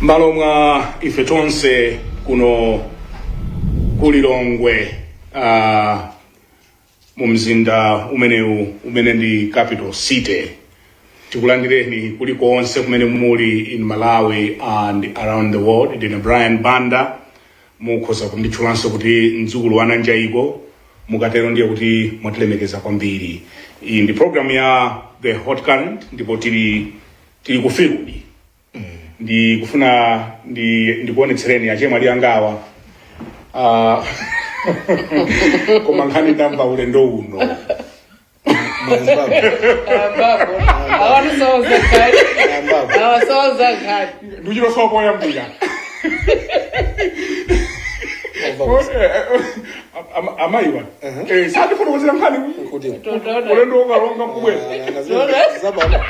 M'malo mwa ife tonse kuno ku Lilongwe, mu mzinda umenewu umene ndi capital city, tikulandireni kulikonse kumene muli in Malawi and around the world. Ndine Brian Banda, mukhoza kunditchulanso kuti mdzukulu wa Nanjaiko. Mukatero ndiye kuti mwatilemekeza kwambiri. Iyi ndi program ya The Hot Current ndipo tili ku field. Ndikufuna ndikuonetsereni achemwali angawa. Koma nkhani ndamva ulendo uno. Ambapo awatusoza nkhani, awasoza nkhani. Ndikuchitosowa poyambira. Amayiwa sandifotokozera nkhani Kuti ulendo wokalonga mkubwera. Zabana.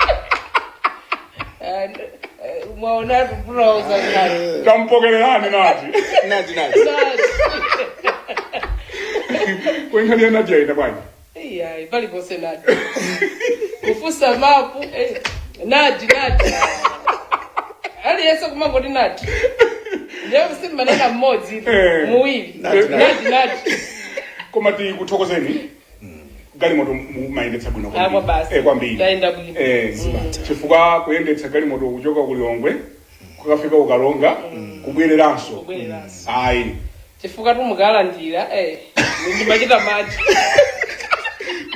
Mwaona, tupulauza nkhani. Tampokererani nati. Nati nati. Kwenkhani ya Nadia ina bwanji? Iyayi, paliponse nati, kufusa mapu, nati nati, aliyense kumangoti nati. Ndiye simmanena mmodzi, muwiri. Nati, nati. Nati nati. Koma tikuthokozeni, galimoto mumayendetsa bwino Akwa kwambiri. basi. Kwambiri. Tayenda bwino. Chifukwa kuyendetsa galimoto kuchoka ku Lilongwe kukafika kuKalonga, kubwereranso. Kubwereranso. Ayi. Chifukwa tumukalandira, ndimachita maji.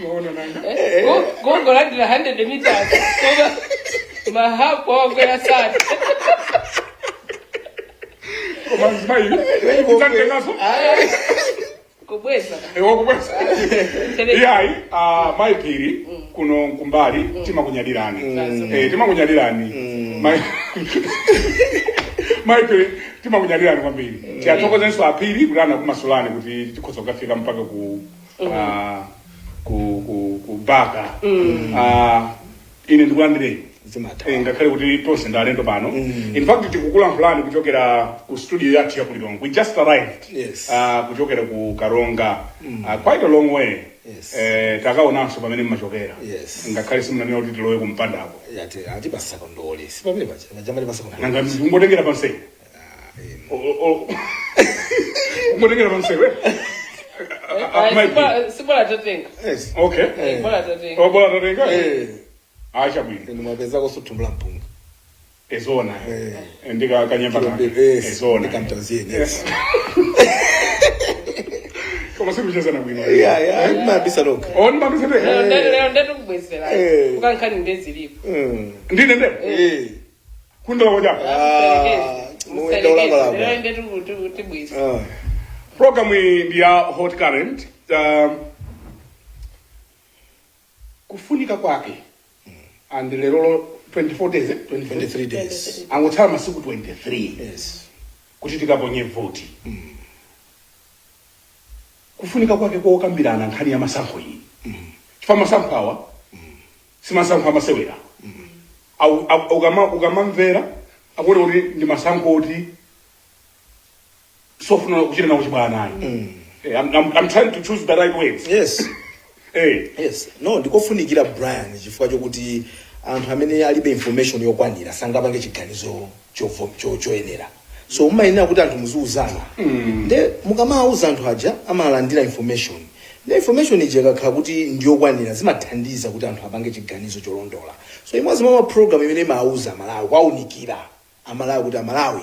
Muona nanga. Kungolandira 100 meters, koma mahapu awakwera sati. Koma mzimayi tidzamtenganso. Kubweza. Wakubweza. Iyayi, mayiphiri kuno kumbali timakunyadirani. Timakunyadirani mayiphiri, timakunyadirani kwambiri. Tiyathokozenso aphiri kuti anakumasulani kuti tikhoza kukafika mpaka ku Baka. Ine ndikulandireni. Zimatha. Ngakhale kuti tonse ndi alendo pano. In fact, tikukulankhulani kuchokera ku studio yathu ya ku Lilongwe. We just arrived kuchokera ku Karonga, quite a long way. Takaonanso pamene mmachokera. Ngakhale simunanena kuti tilowe kumpandako. Yati atipasa kondole. Si pamene paja. Pajamali pasa kondole. Nanga ungotengera pansewu? Ungotengera pansewu, eh? Mayiphiri. Sibola tatenga. Yes. Okay. Bola tatenga. Obola tatenga. Eh. Acha bwino. Inu mapeza kosutumbula mpunga. Ezona. Ndika kanyemba kake. Yes. Ezona. Ndikamtazini. Yes. Koma sikuchezana bwino. Yeah. Mabisa loka. Oni mabisa. Lero ndetukubwezera. Kukankhani ndezilipo. Ndine nde kundala kwachapo. Ah, muenda ulakalaka. Lero ndetubweza. Ah. Program iyi ndi ya Hot Current. Kufunika kwake, and lero 24 days, eh? 23. 23 days. Angotsala masiku 23 kuti tikaponye voti. Kufunika kwake kokambirana nkhani ya masankho iyi, chifukwa masankho awa si masankho amasewera. Ukamamvera akuti ndi masankho oti sofuna kuchita nawo chibwana. I'm trying to choose the right words. Yes, no, ndikofunikira, Brian, chifukwa chokuti anthu amene alibe information yokwanira sangapange chiganizo choyenera. So mumayenera kuti anthu muziuzana. Nde mukamauza anthu aja, amalandira information. Nde information ija ikakhala kuti ndiyokwanira, zimathandiza kuti anthu apange chiganizo cholondola. So imodzi mwa program imene imauza Amalawi, kwaunikira Amalawi kuti Amalawi,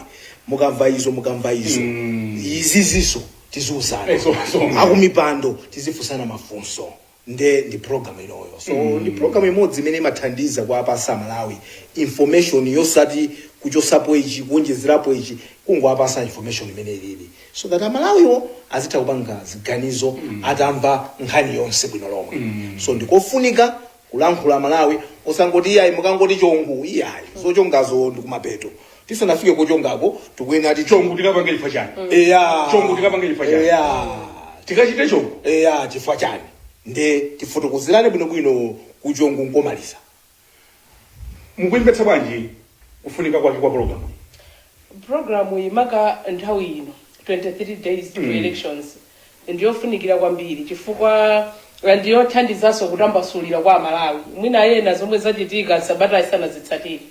mukamva izo, mukamva izo, izizinso tiziuzana. So akumipando tizifunsana mafunso. Nde ndi program inoyo. So ndi program imodzi imene imathandiza kwa apasa Amalawi information, yosati kuchosapo ichi, kuonjezerapo ichi, kungoapasa information imene ilili, so that Amalawiwo azitha kupanga ziganizo atamva nkhani yonse bwino lomwe. So ndikofunika kulankhula Amalawi, osangoti iyayi, mukangoti chongu, iyayi, zochongazo ndikumapeto. Tisanafike kochongako, tikuyenera ti Chongu tikapange chifukwa chani? Eya. Chongu tikapange chifukwa chani? Eya. Tikachite chongu. Eya, chifukwa chani? Nde tifotokozerane bwinobwino kuchongu nkomaliza. Mukuimvetsa bwanji kufunika kwake kwa program iyi? Programu iyi, maka nthawi ino, 23 days to elections, ndiyofunikira kwambiri chifukwa ndiyothandizanso kutambasulira kwa Amalawi. Mwina ena zomwe zachitika sabata isanazitsatire.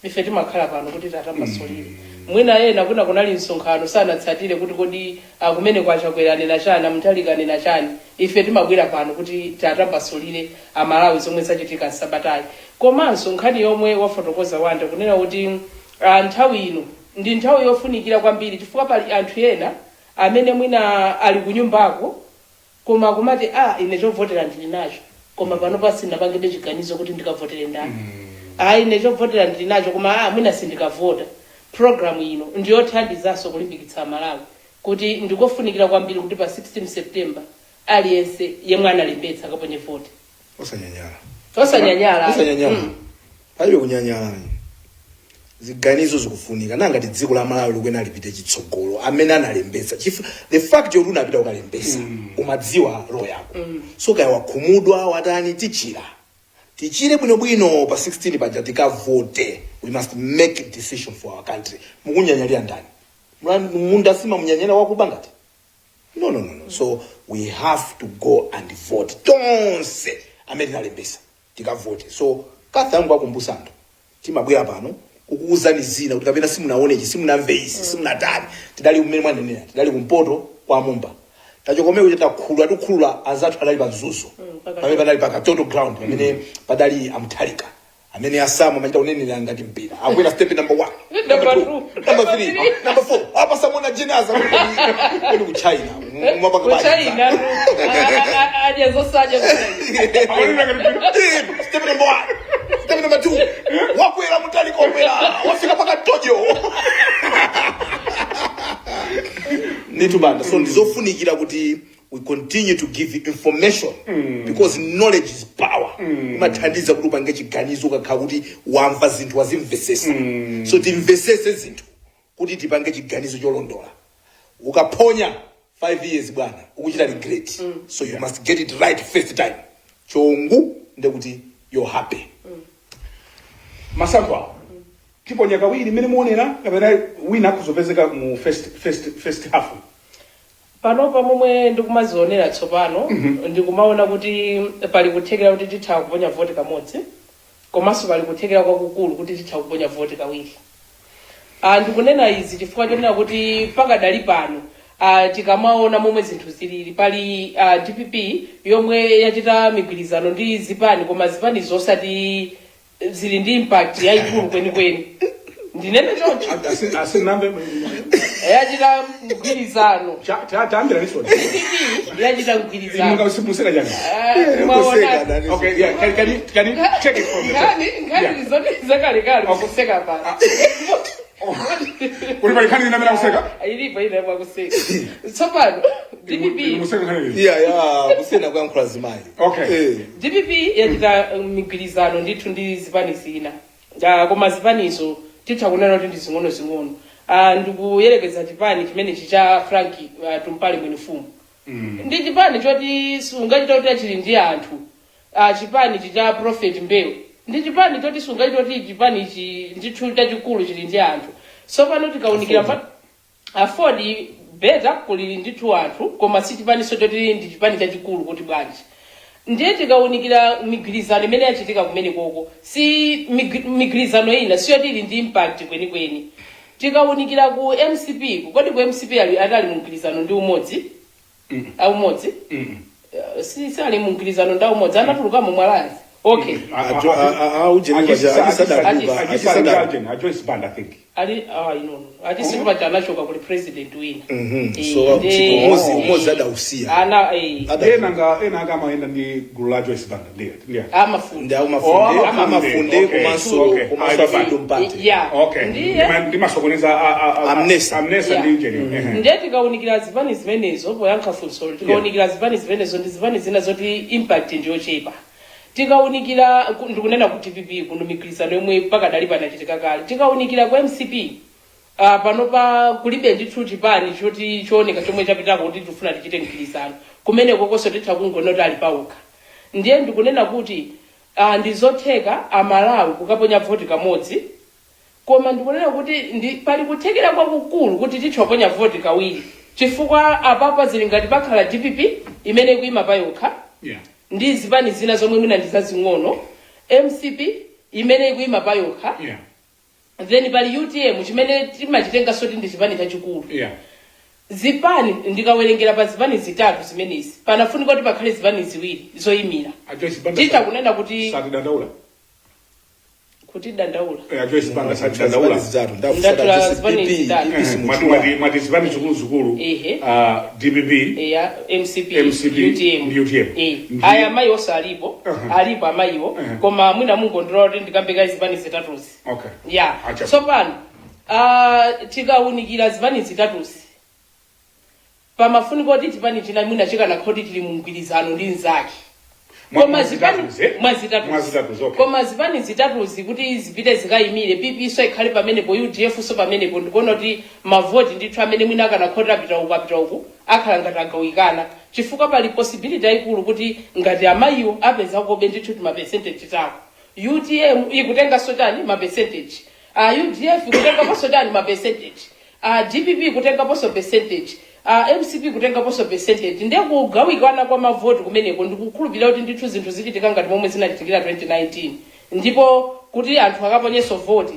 Ife timakhala pano kuti tatambasulire. Mwina ena kuna kunali msonkhano, sanatsatire kuti kodi kumene kwaChakwera anena chani, aMutharika anena chani. Ife timabwera pano kuti tatambasulire Amalawi zomwe zachitika msabatayi. Komanso nkhani yomwe wafotokoza Wanda, kunena kuti nthawi ino ndi nthawi yofunikira kwambiri, chifukwa pali anthu ena amene mwina ali kunyumbako koma kumati, "Ah, ine chovotera ndili nacho, koma pano sindinapangebe chiganizo kuti ndikavotere ndani. Ah, ine chovotera ndili nacho, koma ah, mwina sindikavota." Program ino ndiyothandizanso kulimbikitsa Amalawi kuti ndikofunikira kwambiri kuti pa 16 September aliyense yemwe analembetsa akaponye voti. Osanyanyala. Osanyanyala. Osanyanyala. Palibe kunyanyala, ziganizo zikufunika. Nangati dziko la Malawi likuyenera lipite chitsogolo, amene analembetsa, the fact yoti unapita ukalembesa, umadziwa role yako. So kaya wakhumudwa, watani, tichira, tichire bwinobwino pa 16 paja tikavote. We must make a decision for our country. Mukunyanyalira ndani? Munda sima munyanyala wakuba ngati? No, no, no, no. So we have to go and vote. Tonse amene tinalembesa tikavote. So katha yangu akumbusa anthu, timabwera pano kukuuzani zina kuti kapena simunaonechi, simunamve izi, simunatani. Tidali kumene mwanenera, tidali kumpoto kwa Mumba, tachokomeko takhulula, tikhulula anzathu adali pa Mzuzu, pamene panali pa Katoto Ground, pamene padali aMutharika amene asamu amachita kunenera ngati mpira akwera, step number one, number two, two, number three, number four. Apa samona jenaza kuti ku China mumapanga Ku China adya zosadya ku China. Aonera ngati mpira. Step number one, step number two, wakwera Mutharika, wakwera, wafika paka tojo ndithu, Banda. So ndizofunikira kuti we continue to give information because knowledge is power. Imathandiza kuti upange chiganizo ukakhala kuti wamva zinthu, wazimvesesa. So timvesese zinthu kuti tipange chiganizo cholondola. Ukaphonya 5 years, bwana, ukuchita regret. So you must get it right first time. Chongu ndekuti you're happy. Masankho awo tiponya kawiri mmene muonera, kapena wina akuzopezeka mu first half? Panopa momwe ndikumazionera tsopano, ndikumaona kuti pali kuthekera kuti titha kuponya voti kamodzi, komanso pali kuthekera kwakukulu kuti titha kuponya voti kawiri. Ndikunena izi chifukwa chonena kuti pakadali pano, tikamaona momwe zinthu zilili, pali DPP yomwe yachita migwirizano ndi zipani, koma zipani zosati zili ndi impact yayikulu kwenikweni, ndinene choncho. Asinambe. Yachita mgwirizano. Tayambira lisoni. DPP yachita mgwirizano. Museka chani? Mwaona? Okay, yeah, can you check it from the top? Nkhani nkhani zakalekale, kuseka pano. Uli pali nkhani ina kuseka? Ilipo ina mwakuseka tsopano. DPP Museka nkhani ili. Iya ya kusiyana kuyankhula zimayi. Okay. DPP yachita migwirizano ndithu ndi zipani zina. Koma zipanizo titha kunena kuti ndi zing'ono-zing'ono. Ndikuyerekeza chipani chimenechi cha Frank Tumpale Mwenifumbo, ndi chipani choti sungachita kuti chili ndi anthu. Chipani cha Prophet Mbewe ndi chipani choti sungachita kuti chipani ichi ndithu chachikulu, chili ndi anthu. Tsopano tikaunikira pa AFORD beta, kuli ndithu anthu, koma si chipaniso choti ndi chipani chachikulu kuti bwanji. Ndiye tikaunikira migwirizano imene yachitika kumene koko, si migwirizano ina siyoti ili ndi impact kwenikweni. Tikaunikira ku MCP, kodi ku MCP ali atali mu mgwirizano ndi umodzi aumodzi? Si ali mu mgwirizano ndi aumodzi, anatulukamo mu alliance, okay. Achisadatuka. A Joyce Banda, I think. Ali, ah, ino achisitu anachoka kuli president wina. So umodzi adausiya. Ana Ena anga amaenda ndi gulu la Joyce Banda, ndiye ndiye. Amafunde. Ndi amafunde. Oh, amafunde. Okay. Komanso komanso Ayi, Freedom Party. Yeah. Okay. Ndiye Ndimasokoneza Amnesa. Amnesa. Ndi njeni. Ndiye tikaunikira zipani zimenezo, poyankha funsolo, tikaunikira zipani zimenezo ndi zipani zina zoti impact ndiyochepa. Tikaunikira ndikunena ku DPP kuno, migwirizano yomwe pakadali panachitika kale. Tikaunikira ku MCP, panopa kulibe ndithu chipani choti chooneka chomwe chapitako kuti tifuna tichite mgwirizano. Kumene kokonso titha kungoona kuti ali pawokha. Ndiye ndikunena kuti ndi zotheka Amalawi kukaponya voti kamodzi, koma ndikunena kuti ndi pali kuthekera kwakukulu kuti titha kuponya voti kawiri, chifukwa apapa zili ngati pakhala DPP imene ikuyima pa yokha ndi zipani zina zomwe mwina ndi zazing'ono, MCP imene ikuyima pa yokha. Then pali UTM chimene timachitenganso kuti ndi chipani chachikulu. Zipani, ndikawerengera pa zipani zitatu zimenezi, panafunika kuti pakhale zipani ziwiri zoyimira. A Joyce Banda Titha kunena kuti satidandaula. Kuti dandaula? A Joyce Banda satidandaula. Zipani zitatu. Ndatula zipani zitatu. Mwati zipani zikuluzikulu. Ehe. DPP, Eya, MCP, MCP, UTM. Ndi UTM. Aya, amayi onse alipo. Alipo amayiwo. Koma mwina mungondilola kuti ndikambeka zipani zitatuzi. Okay. Ya. Acha. Tsopano tikawunikira zipani zitatuzi, pamafunika kuti chipani china mwina chikanakhala kuti chili mu mgwirizano ndi nzake. Koma mwa zipani zitatuzi, eh? Mwa zitatuzi. Mwa zitatuzi, okay. Koma zipani zitatuzi kuti zipite zikayimire, PP so ikhale pamenepo, UDF so pamenepo, ndikuona kuti mavoti ndithu amene mwina akanakhala apita uku, apita uku, akhala ngati agawikana, chifukwa pali possibility yayikulu kuti ngati amayiwo apeza kobe ndithu ti ma percentage tako, UTM ikutenganso chani, ma percentage, UDF ikutengaponso chani, ma percentage, DPP ikutengaponso percentage, MCP ikutengaponso percentage. Ndiye kugawikana kwa mavoti kumeneko, ndikukhulupirira kuti ndithu zinthu zichitika ngati momwe zinachitikira 2019, ndipo kuti anthu akaponyenso voti,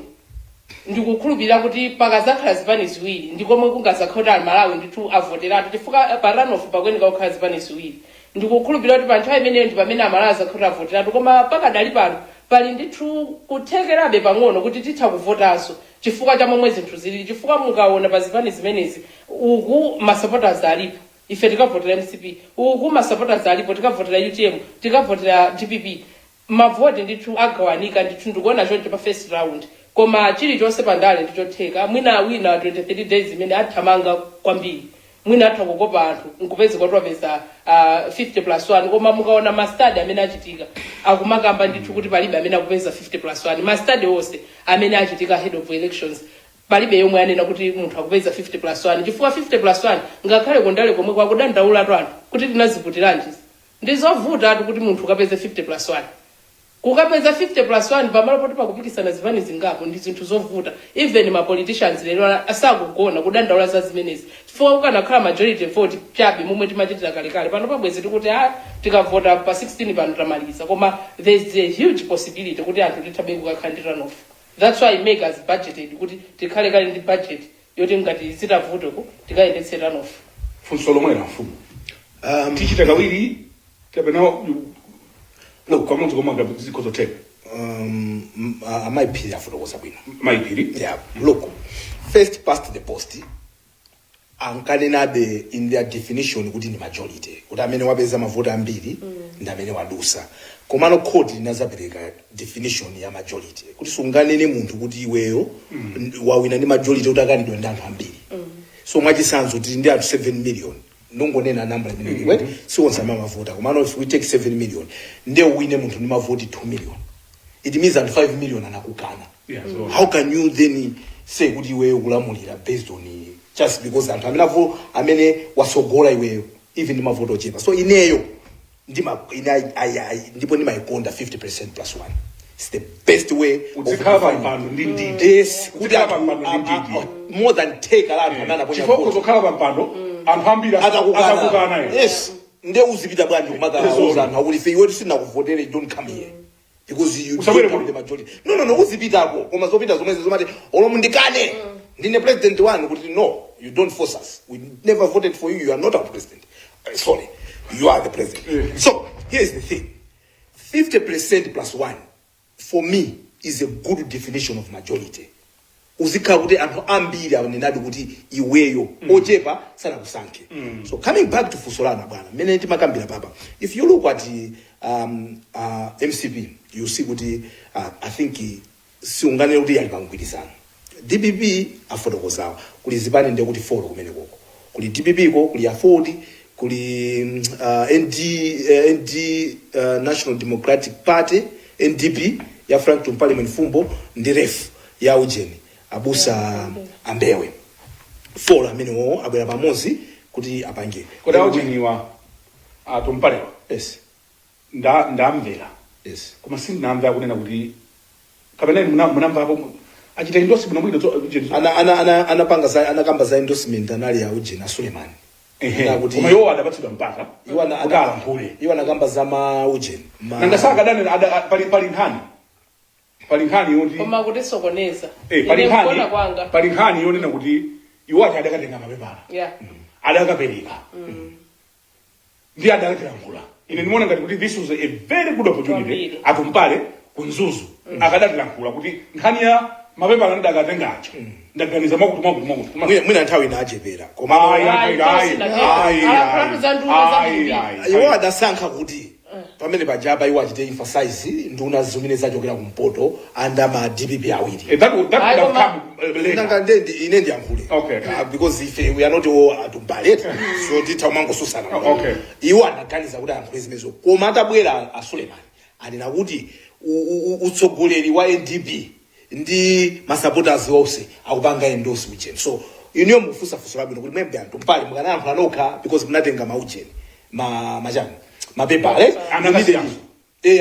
ndikukhulupirira kuti pakazakhala zipani ziwiri ndikomwe kungazakhala kuti Amalawi ndithu avoteratu, chifukwa pa runoff pakuyeneka kukhala zipani ziwiri. Ndikukhulupirira kuti pa nthawi imeneyo ndi pamene Amalawi azakhala kuti avoteratu. Koma pakadali pano pali ndithu kuthekerabe pang'ono kuti titha kuvotanso chifukwa cha momwe zinthu zilili, chifukwa mukaona pa zipani zimenezi, uku ma supporters alipo, ife tikavotera MCP, uku ma supporters alipo, tikavotera UTM, tikavotera DPP. Mavoti ndithu agawanika ndithu, ndikuona choncho pa first round. Koma chilichonse pandale ndichotheka. Mwina wina 23 days imene athamanga kwambiri, mwina atha kukopa anthu nkupeza kuti wapeza 50 plus 1. Koma mukaona ma study amene achitika, akumakamba ndithu kuti palibe amene akupeza 50 plus 1. Ma study onse amene achitika ahead of elections, palibe yomwe anena kuti munthu akupeza 50 plus 1, chifukwa 50 plus 1 ngakhale kundale komwe kwakudandaulatu anthu kuti tinaziputiranji. Ndizovuta atu kuti munthu ukapeze 50 plus 1. Kukapeza 50 plus 1 pamalo poti pakupikisana zipani zingapo ndi zinthu zovuta. Even ma politicians lero asakugona kudandaula za zimenezi, chifukwa kukanakhala majority vote chabe momwe timachitira kalekale, pano pabwezi tikuti a tikavota pa 16 pano tamaliza. Koma there's a huge possibility kuti anthu tithabe kukakhala ndi runoff. That's why MEC has budgeted kuti tikhale kale ndi budget yoti ngati zitavuteko tikayendetse runoff. Funso lomwe la mfumu, tichita kawiri kapena kamodzi komwe zikhozotheka? Amayi Phiri afotokoza bwino. Mayi Phiri. Yeah, look, first past the post ankanenabe in their definition kuti ndi majority, kuti amene wapeza mavoti ambiri ndi amene wadusa. Komano court linazapereka definition ya majority kuti sunganene munthu kuti iweyo wawina ndi majority kuti akanidwe ndi anthu ambiri. So mwachisanzo, tili ndi anthu 7 million, ndongonena namba imene mm -hmm. Si onse amamavota, komano if we take 7 million, ndiye uwine munthu ndi mavoti 2 million, it means anthu 5 million anakukana. Yeah, so How can you then say kuti iweyo kulamulira based on just because anthu amene amene wasogola iweyo even ndi mavoti ochepa? So ineyo ndima ine ndipo ndimayikonda 50% plus 1. It's the best way of Uzikhala pa mpando ndi ndidi. Yes, kuti Uzikhala pa anthu mpando ndi ndidi. More than theka la anthu amene anaponya Chifukwa vote. kuzokhala pa mpando anthu ambiri Atakukana. Atakukana, eh. Yes, nde uzipita bwanji kumakauza anthu akuti ife iwetu sinakuvotere, you don't come here because you Usabwere don't have kuno. the majority? No, uzipitako, koma zopita zomwe zomati olo mundikane, ndine president wanu, kuti no, you don't force us, we never voted for you, you are not our president. Sorry, you are the president. So here is the thing: 50% plus 1 for me is a good definition of majority. Uzikhala kuti anthu ambiri anenadi kuti iweyo, ochepa sanakusankhe. So coming back to funso lanu bwana, mmene timakambira papa, if you look at MCP, you see kuti I think siunganene kuti yali pamgwirizano. DPP afotokozawa kuli zipani, ndiye kuti four kumene koko kuli DPP ko, kuli AFORD, kuli ND National Democratic Party, NDP ya Frank Tumpale Mwenifumbo, ndi REF ya ujeni abusa Ambewe. Four amenewo abwera pamodzi kuti apange. Kodi aujeniwa atumpalewa? Yes. Ndamvera. Yes. Koma sindinamve akunena kuti, kapena inu munamvapo achita endorse bwinobwino Ana, ana, ana, ana, anapanga za, anakamba za endorsement anali ya ujeni a Suleiman. Kuti Koma iwo adapatsidwa mpata iwo kuti alankhule. Iwo anakamba za ma ujeni Nanga sakadane pali nkhani. Pali nkhani yoti Koma kutisokoneza. Pali Ine nkhani kuona kwanga. Pali nkhani yonena kuti iwo aja adakatenga mapepala, adakapereka ndi adakatilankhula. Ine ndimaona ngati kuti this was a very good opportunity. Kwambiri. Atumpale ku Mzuzu akadatilankhula kuti nkhani ya mapepala ndakatenga aja, ndaganiza mwakuti mwakuti mwakuti. Mwina nthawi inachepera, koma Ayi, Ayi, ayi, ayi, tonse ayi, Alankhulatu za nduna za ayi, mbiri. ayi. Iwo adasankha kuti pamene pajapa iwo achite emphasize nduna zimene zachokera kumpoto under ma DPP awiri. That Ayi, would have koma- come later. Nanga nde ine ndiyankhule. Okay. Because ife we are not all atumbale, so titha kumangosusana. Iwo anaganiza kuti ayankhule zimenezo, koma atabwera a Suleiman anena kuti utsogoleri wa NDP ndi masupporters onse akupanga endorse ujeni. So inuyo mukufunsa labwino kuti mwembe anthu mpale mukanayankhula nokha because munatenga maujeni, ma machani, mapepala, eh? Anakasiyaso.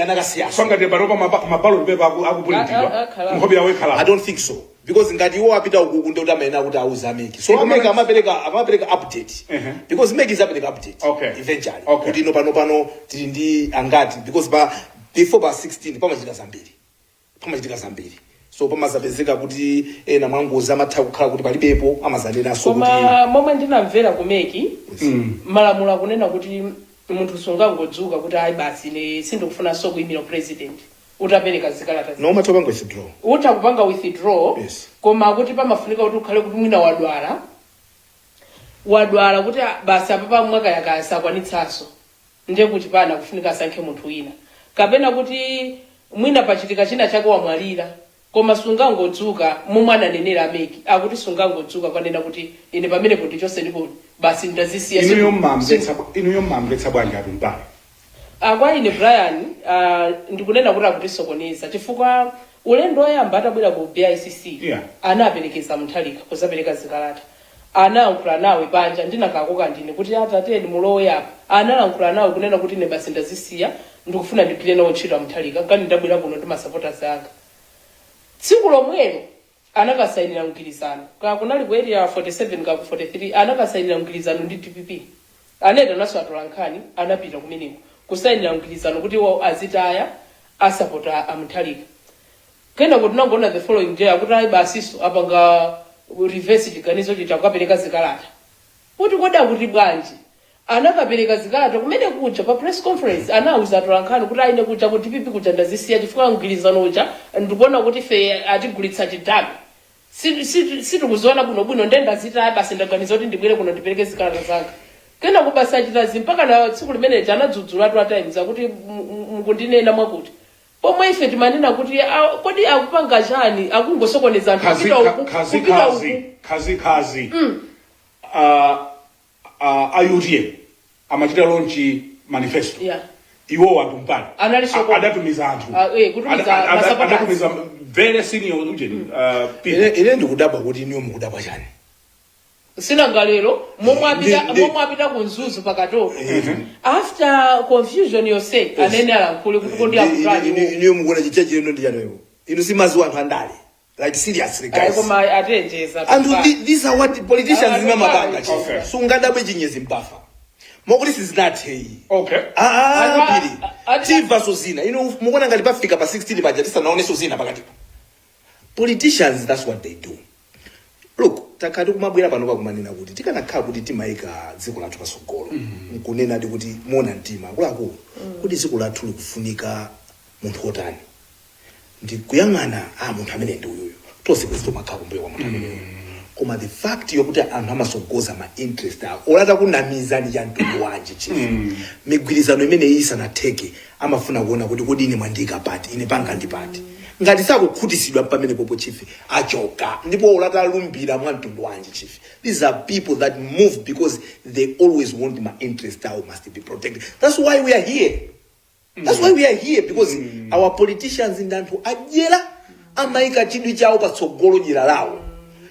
Anakasiyaso. Sangati panopa maballot paper akuprintiwa, Akhala. nkhope yawo I ikhala. don't think so, because ngati iwo apita uku ndi kuti amayenera kuti auze a MEC. So a MEC amapereka update, because MEC izapereka update eventually kuti ino pano tili ndi angati, because pa before pa 16 pamachitika zambiri, pamachitika zambiri. So pamazapezeka kuti ena mwangozi amatha kukhala kuti palibepo, amazanenanso kuti Koma momwe ndinamvera ku MEC, malamulo akunena kuti munthu sungangodzuka kuti ayi, basi, ine sindikufunanso kuyimira president utapereka zikalata. No, umatha kupanga withdraw. Utha kupanga withdraw. Yes. Koma kuti pamafunika kuti ukhale kuti mwina wadwala, wadwala kuti ah, basi, apapa mwakayakaya sakwanitsanso, ndiye kuti pana kufunika asankhe munthu wina, kapena kuti mwina pachitika china chake, wamwalira. Koma sungangodzuka, momwe ananenera a MEC, akuti sungangodzuka kwanena kuti ine pamenepo ndichonse ndipo basi, ndazisiya. Inuyo mmamvetsa bwanji atumpale? Kwa ine Brian, ndikunena kuti akutisokoneza chifukwa ulendo oyamba atabwera ku BICC, anaperekeza Mutharika kuzapereka zikalata, anayankhula nawe panja, ndinakakoka ndine kuti atateni mulowe apa. Analankhula nawe kunena kuti ine basi ndazisiya, ndikufuna ndigwire nawo ntchito a Mutharika, nkani ndabwera kuno ndi masupporters anga. Tsiku lomwelo anakasayinira mgwirizano, ka kunali ku Area 47 ka ku 43, anakasayinira mgwirizano ndi DPP. Aneta naso atolankhani, anapita kumeneko kusayinira mgwirizano kuti iwo azitaya asapota amutharika. Kena kuti tinangoona the following day akuti ayi, basiso apanga reverse chiganizo chija, kukapereka zikalata. Kuti kodi akuti bwanji? Anakapereka zikalata kumene kuja, pa press conference anawuza atolankhani kuti aine kuja ku DPP kuja ndazisiya chifukwa mgwirizano uja ndikuona kuti ife atigulitsa chidabi, sitikuziona bwinobwino, nde ndazitaya basi, ndaganiza kuti ndibwere kuno ndipereke zikalata zanga. Kena kubasa achitazi mpaka na tsiku limeneji anadzudzulatu a Times akuti mukundinena mwakuti, pomwe ife timanena kuti ah, kodi akupanga chani? Akungosokoneza anthu. Khazi Kupita uku, khazi kupita khazi uku. Khazi khazi a UTM amachita launch manifesto. Iwo atumpale Anali soko. Adatumiza anthu. Kutumiza masupporters. Adatumiza very senior ujeni people. Ine ndikudabwa kuti inuyo mukudabwa chani. Sinanga lero momwe apita momwe apita ku Mzuzu pakatoto after confusion yonse, anene alankhule kuti kodi akutani? Inuyo mukuona chicha chilendo ndi chanoyo. Inu simaziwa anthu andale, like seriously, Ayi, guys. Koma atenjeza. Anthu these are what politicians zimamapanga. Sungadabwe chinyezi mpafa mokuti sizinatheyi. Pili timvaso zina. Inu mukuona ngati pafika pa 16 paja tisanaoneso zina pakatipa. Politicians, that's what they do. Look, takati kumabwera pano pakumanena kuti tikanakhala kuti timayika dziko lathu pasogolo, nkunenadi kuti muona mtima, akuluakulu, kuti dziko lathu likufunika munthu wotani, ndikuyang'ana a munthu amene ndi uyuyu, tonse kwezi tomakhala kumbuyo kwa munthu ameneyo. Koma the fact yokuti anthu amasogoza ma interest awo, olata kunamizani cha mtundu wanji, chief, migwirizano imene iyi isanatheke amafuna kuona kuti kodi ine mwandika pati, ine panga ndi pati. Ngati sakukhutisidwa pamene popo, chief, achoka. Ndipo olata alumbira mwa mtundu wanji, chief, these are people that move because they always want my interest awo must be protected. That's why we are here. That's why we are here, because our politicians ndi anthu adyera, amayika chidwi chawo patsogolo, dyera lawo.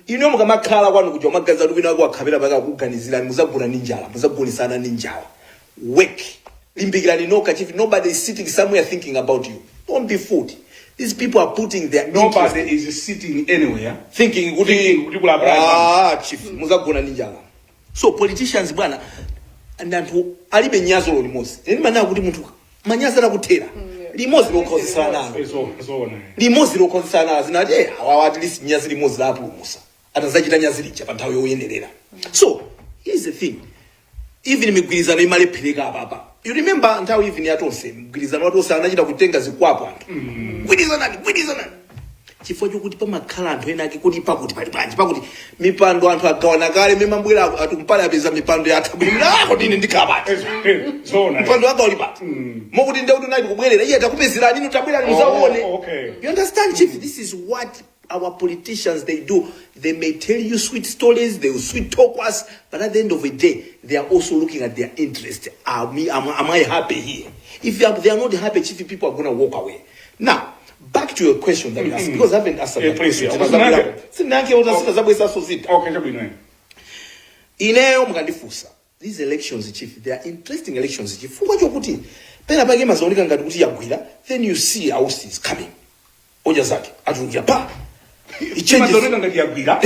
Ino mukamakhala kwanu kuja umaganiza kuti wina wake wakhapera paka kuganizirani, muzagona ndi njala, muzagonisana ndi njala. Work, limbikirani nokha, chief. Nobody is sitting somewhere thinking about you. Don't be fooled. These people are putting their Nobody interest is sitting anywhere thinking kuti thinking kuti kula Brian. Ah, chief, muzagona ndi njala. So politicians, bwana, ndi anthu alibe nyazo limodzi. Ine ndimanena kuti munthu manyazi atakuthera. Limodzi lokha uzisala nalo. Zoona. Limodzi lokha uzisala nalo, zinati awawa at least nyazi limodzi lapulumusa atazachita nyazi lija pa nthawi yoyenerera. So here's the thing, even migwirizano imalephereka apapa. You remember nthawi even yatonse, mgwirizano watonse anachita kutenga zikwapo anthu, gwirizanani, gwirizanani, chifukwa chokuti pamakhala anthu ena ake kuti pakuti pali bwanji, pakuti mipando anthu agawana kale, memabwera atumpale apeza mipando yatha bwino, kuti ine ndikhala pati? Zoona. Mpando wanga uli pati? Mokuti ndekuti unali kubwerera iye takupezerani inu, tabwerani muzaone. Oh, okay. You understand, chief? This is what our politicians, they do. They may tell you sweet stories, they will sweet talk us, but at the end of the day they are also looking at their interest. Am I happy here? If they are not happy, chief, people are going to walk away. Now back to your question that you asked, because I haven't answered that Please, question. yeah. Sinankhe utasita zabwesaso zita. Okay, chabwino. Ineyo mukandifunsa, these elections, chief, they are interesting elections, chifukwa chokuti pena pake mazaoneka ngati kuti yagwira, then you see a Usi is coming, oja zake atulukira pa, it changes. Imazaoneka ngati yagwira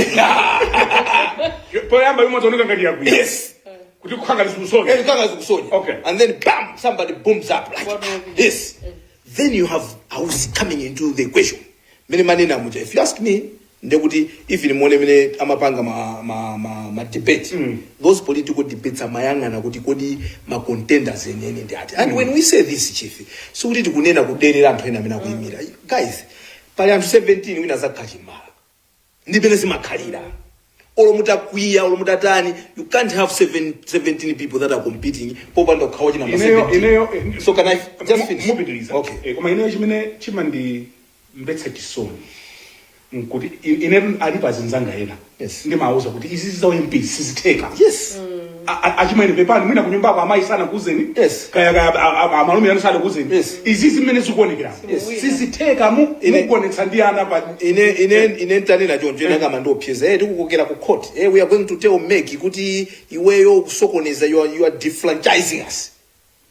poyamba, imazaoneka ngati yagwira kuti kukhanga likusonya. And kanga zikusonya. And then bam, somebody booms up like What will be? Yes, then you have a Usi coming into the equation. Mene manena muja, if you ask me, ndekuti even muone mene amapanga ma debate, those political debates, amayang'ana kuti kodi ma contenders enene ndi ati. And when we say this, chief, sikuti tikunena kuderera anthu ena amene akuyimira. Guys, pali anthu 17, wina zakhala chimala, ndimene zimakhalira. Olo mutakwiya, olo mutatani, you can't have 17 people that are competing popanda kukhawa chinamba Ineyo 17. Ineyo So can I just finish? Mupitiriza. Okay. Koma ineyo chimene chimandimvetsa chisoni nkuti ine alipo azinzanga ena ndimawuza kuti izi za MP sizitheka. Achimwene, pepani, mwina kunyumbako amayi sana kuzeni, kaya kaya amalume anu sana kuzeni. Izi zimene zikuonekera sizitheka mukuonetsa ndi ana pa Ine ntanena choncho, ine kama ndiopseza, tikukokera ku court, we are going to tell MEC kuti iweyo kusokoneza, you are defranchising us,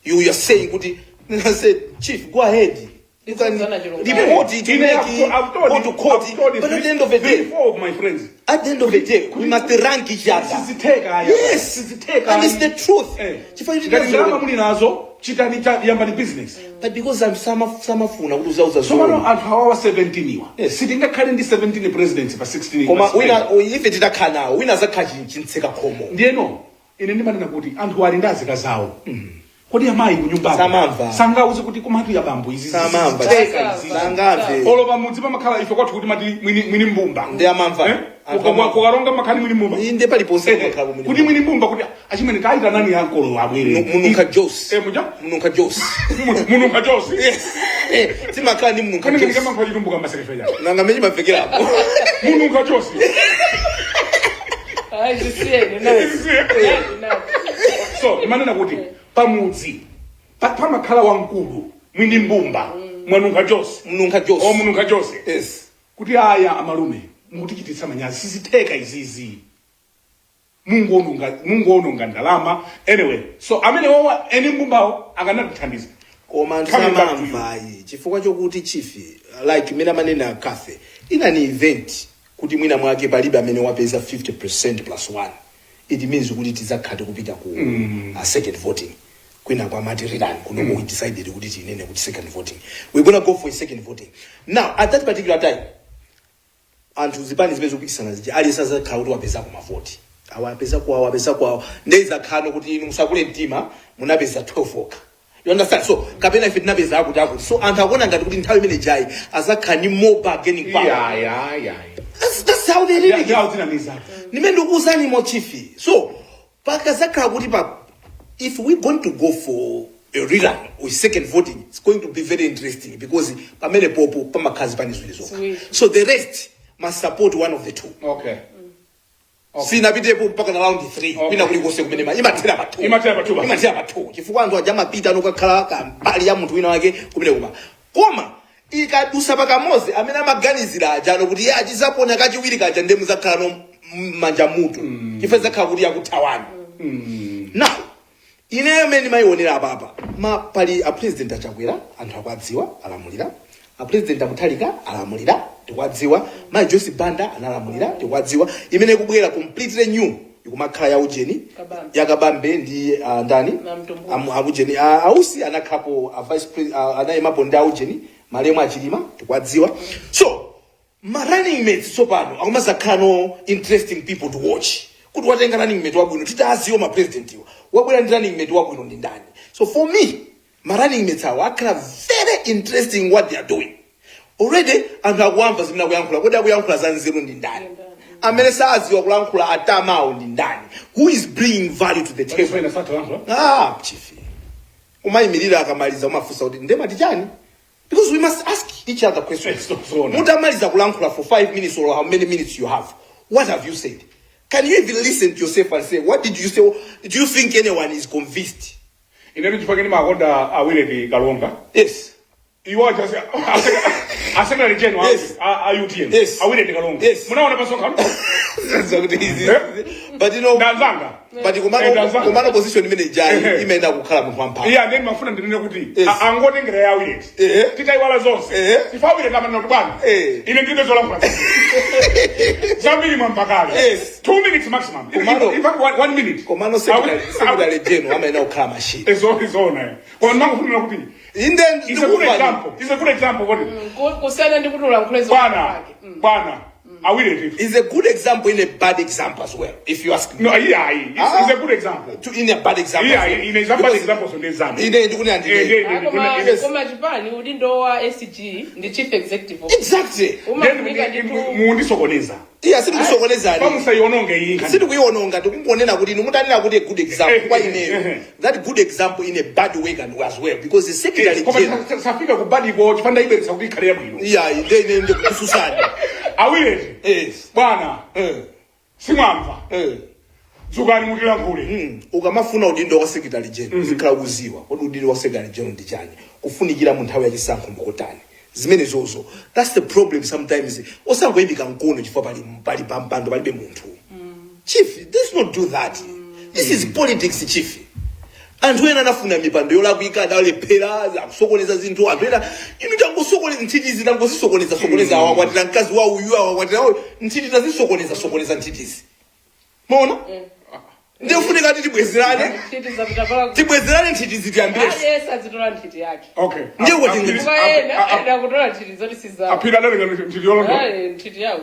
you are saying kuti. I said, "Chief, go ahead, you can Zona chilungamo. report it to Ine MEC, I've told go to court, I've told but at three- the end of the three, day, four of my friends at the end of the day we must rank each other." Sizitheka aya. Sizitheka. And it's the truth. Chifukwa choti Ngati ndalama muli nazo, chitani yambani business. But because anthu samafuna kuti uzauza Tsopano zoona. anthu awawa 17 iwa, sitingakhale ndi 17 presidents pa 16 Koma pa wina 16. ife titakhala nawo, wina azakhala chintseka khomo. Ndiyeno ine ndimanena kuti anthu ali ndi azika zawo. Kodi amayi kunyumbako Samamva. sangauze kuti komatu ya bambo izi Samamva. sizitheka izi? Sangamve. Olo pamudzi pamakhala, ife kwathu kuti mati mwini mbumba. Ndi amamva. Eh? Anthu amamva. Kukalonga makhani mwini mbumba. Inde, paliponse kumakhala mwini Kuti mwini mbumba kuti achimwene kaita nani ankolo abwere. Mununkha Jos. Muja. Mununkha Jos. Mununkha Jos. Timakhala ndi mununkha Kani Jos. kama kwa chitumbuka masekefe ya. Nanga mechi mapfekerapo. Mununkha Jos. Ayi, zisiyeni nazi. Nazi. So imanena kuti pamudzi pamakhala wamkulu, mwini mbumba, mwanunkha Jos. Mununkha Jos. O, mununkha Jos. Yes. Kuti aya amalume, mukutichititsa manyazi, sizitheka izizi, munguononga ndalama. Anyway, so amene wawa eni mbumbawo akanatithandiza. Koma anthu Coming back to you. samamvayi, chifukwa chokuti, chief, like imene amanena cafe inani event kuti mwina mwake palibe amene wapeza 50% plus 1, it means kuti tidzakhala tikupita ku second voting. Kwina kwamati rerun, kuno we decided kuti tinene kuti second voting, we're gonna go for a second voting. Now at that particular time, anthu zipani zimene zikupikisana zija, aliyense azakhala kuti wapezako mavoti awa, apezako awa, apezako awa, ndezakhala kuti inu musakule mtima, munapeza 12 okha. You understand? So kapena ife tinapeza akuti akuti, so anthu akuona ngati kuti nthawi imene jayi azakhala ni more bargaining power. Ya. That's how they really Ya, zinamiza. Nimene ndikuwuzani mo, chief, so pakazakhala kuti pa if we going to go for a rerun or second voting, it's going to be very interesting, because pamene popo pamakhala zipani ziwiri zokha. Ziwiri. So the rest must support one of the two. Sinapitepo mpaka na round 3. Kwina kulikonse kumene imathera pa 2. Imathera pa two basi. Imathera pa 2, chifukwa anthu aja amapita anokakhala kambali ya munthu wina wake kumene kuma, koma ikadusa pakamozi, amene amaganizira ajano kuti iye achizaponya kachiwiri kaja, ndiye muzakhala no manja mutu, chifukwa zakhala kuti yakuthawani. Now ineyo amene ndimayionera apapa, ma pali a President Achakwera, anthu akuadziwa, alamulira. A President Amuthalika alamulira, tikuadziwa. Mai Joyce Banda analamulira, tikuadziwa. Imene ikubwera completely new. Ikumakhala ya ujeni. Kabambe. Ya Kabambe ndi ndani? Na Mtumbuka. Aujeni, ausi anakhapo a vice anayimapo ndi aujeni malemu achilima, tikwadziwa. So ma running mates tsopano akumasakhala no interesting people to watch, kuti watenga running mate wabwino, titaziwa ma president iwa wabwera ndi running mate wabwino ndi ndani. So for me, ma running mates awo akhala very interesting, what they are doing already. Anthu akuwamva zimene akuyankhula. Kodi akuyankhula za nzeru ndi ndani? Amene saziwa kulankhula atamawo ndi ndani? Who is bringing value to the table? Ena satalankhula. Ah, chief, umayimirira, akamaliza umafunsa kuti ndemati chani, because we must ask each other questions. Yes, so, no. Mutamaliza kulankhula for 5 minutes or how many minutes you have, what have you said? Can you even listen to yourself and say, what did you say? Do you think anyone is convinced? Inetu chifukwa ndimakonda a Willard Kalonga. Iwo aja a secretary general a UTM. A Willard Kalonga. Munaona pasonkhano? Zakuti izi- Eh? But you know, Ndanzanga. but Eh, ndanzanga. komano position imene ijayi imayenda kukhala munthu wamphamvu. Iya, ndeni mafuna ndinene kuti angotengera ya Willard. Titaiwala zonse. Ifa Willard amanena kuti bwana. Ine ndine zolankhula. Zambiri mwampakale. 2 minutes maximum. In fact, one minute. Komano secretary general amayenera kukhala machine. Izona. Koma ndinangofunira kuti Inde. It's a good example. It's a good example. What Kusiyana ndi kuti ulankhule Bwana, zake. bwana, a Willard. Is a good example in a bad example as well, if you ask me. No, yeah, it's a good example. In a bad example Yeah, as well. in a example, Because example, so there's example. ine ndikuni andine. Koma Yes. koma chipani udindo wa SG ndi chief executive officer. Exactly. Umafunika ndithu. Mundisokoneza. Iya, sitikusokonezani. Pamusayiononge iyi nkhani. Sitikuiononga, tikungonena kuti inu mutanena kuti a good example, kwa ineyo that good example in a bad way can as well, because the secretary Koma general safika ku badiko chifukwa ndayibweretsa kuti ikhale yabwino. Iya, ine ndikukususani. A Willard, bwana, simwamva. Dzukani mutilankhule. Ukamafuna udindo wa secretary general, uzikhala kuziwa kodi udindo wa secretary general ndi chani, kufunikira mu nthawi yachisankho mbokotani zimene zozo. That's the problem sometimes. Osangoyimika mkono chifukwa pali pampando palibe munthu. Chief, let's not do that. This is politics, chief. Anthu ena anafuna mipando yolakwika, adalephera, akusokoneza zinthu. Anthu ena inu tangosokoneza nthitizi, tangozisokoneza sokoneza. Awakwatira mkazi wa uyu, awakwatira uyu, nthiti tazisokoneza sokoneza nthitizi. Maona, ndiofunika kuti tibwezerane. Nthiti zapita pala. Tibwezerane nthitizi, tiyambireso. Aliyense azitola nthiti yake. Okay. Ndiye kuti Chifukwa ena ena kutola nthiti zoti sizawo. Aphiri adalenga nthiti yolondola. Ayi, nthiti yawo.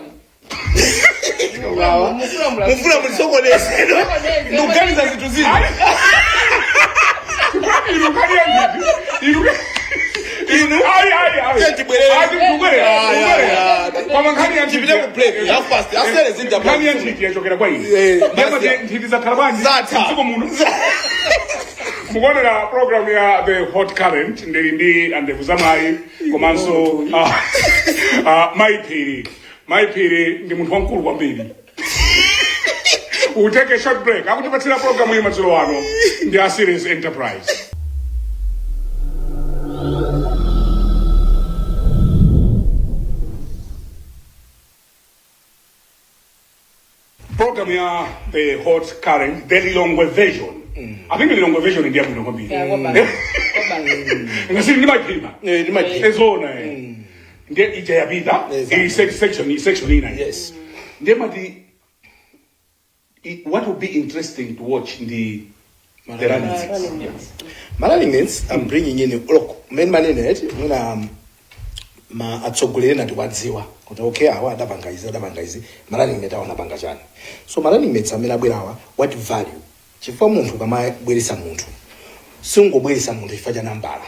Mufuna mutisokoneze, ndikuganiza zinthu zina. Inu nkhani ya nthiti. Inu Inu ayi ayi ayi. Tiye tibwerere. Ayi, tibwerere. Ayi, Tibwerere. ayi, ayi. Koma nkhani ya nthiti. Tipite ku break, half past asere zinda. Nkhani ya nthiti yachokera kwa ine. Ndiye Basi. mati nthiti zakhala bwanji? Zatha. Mdziko muno. Mukuonera program ya The Hot Current, ndili ndi andevu zamayi komanso Mayiphiri. Mayiphiri ndi munthu wamkulu kwambiri. We take a short break. Akutipatsira program iyi madzulo ano ndi a Series Enterprise. Program ya The Hot Current, the Lilongwe version. I think the Lilongwe version ndi yabwino kwambiri. Ngasili ndi Mayiphiri. Eh, ndi Mayiphiri. Ezona eh. Ndiye ija yapita. Exactly. Iyi section ina. Yes. Ndiye mati what would be interesting to watch ndi the running mates. Ma running mates, I'm bringing in, look, mmene manene eti mwina ma atsogoleri nati wadziwa kuti okay, awa adapanga izi, adapanga izi, ma running mate awa anapanga chani. So ma running mates amene abwera awa, what value? Chifukwa munthu ukamabweresa munthu, sungobweresa munthu chifukwa cha nambala,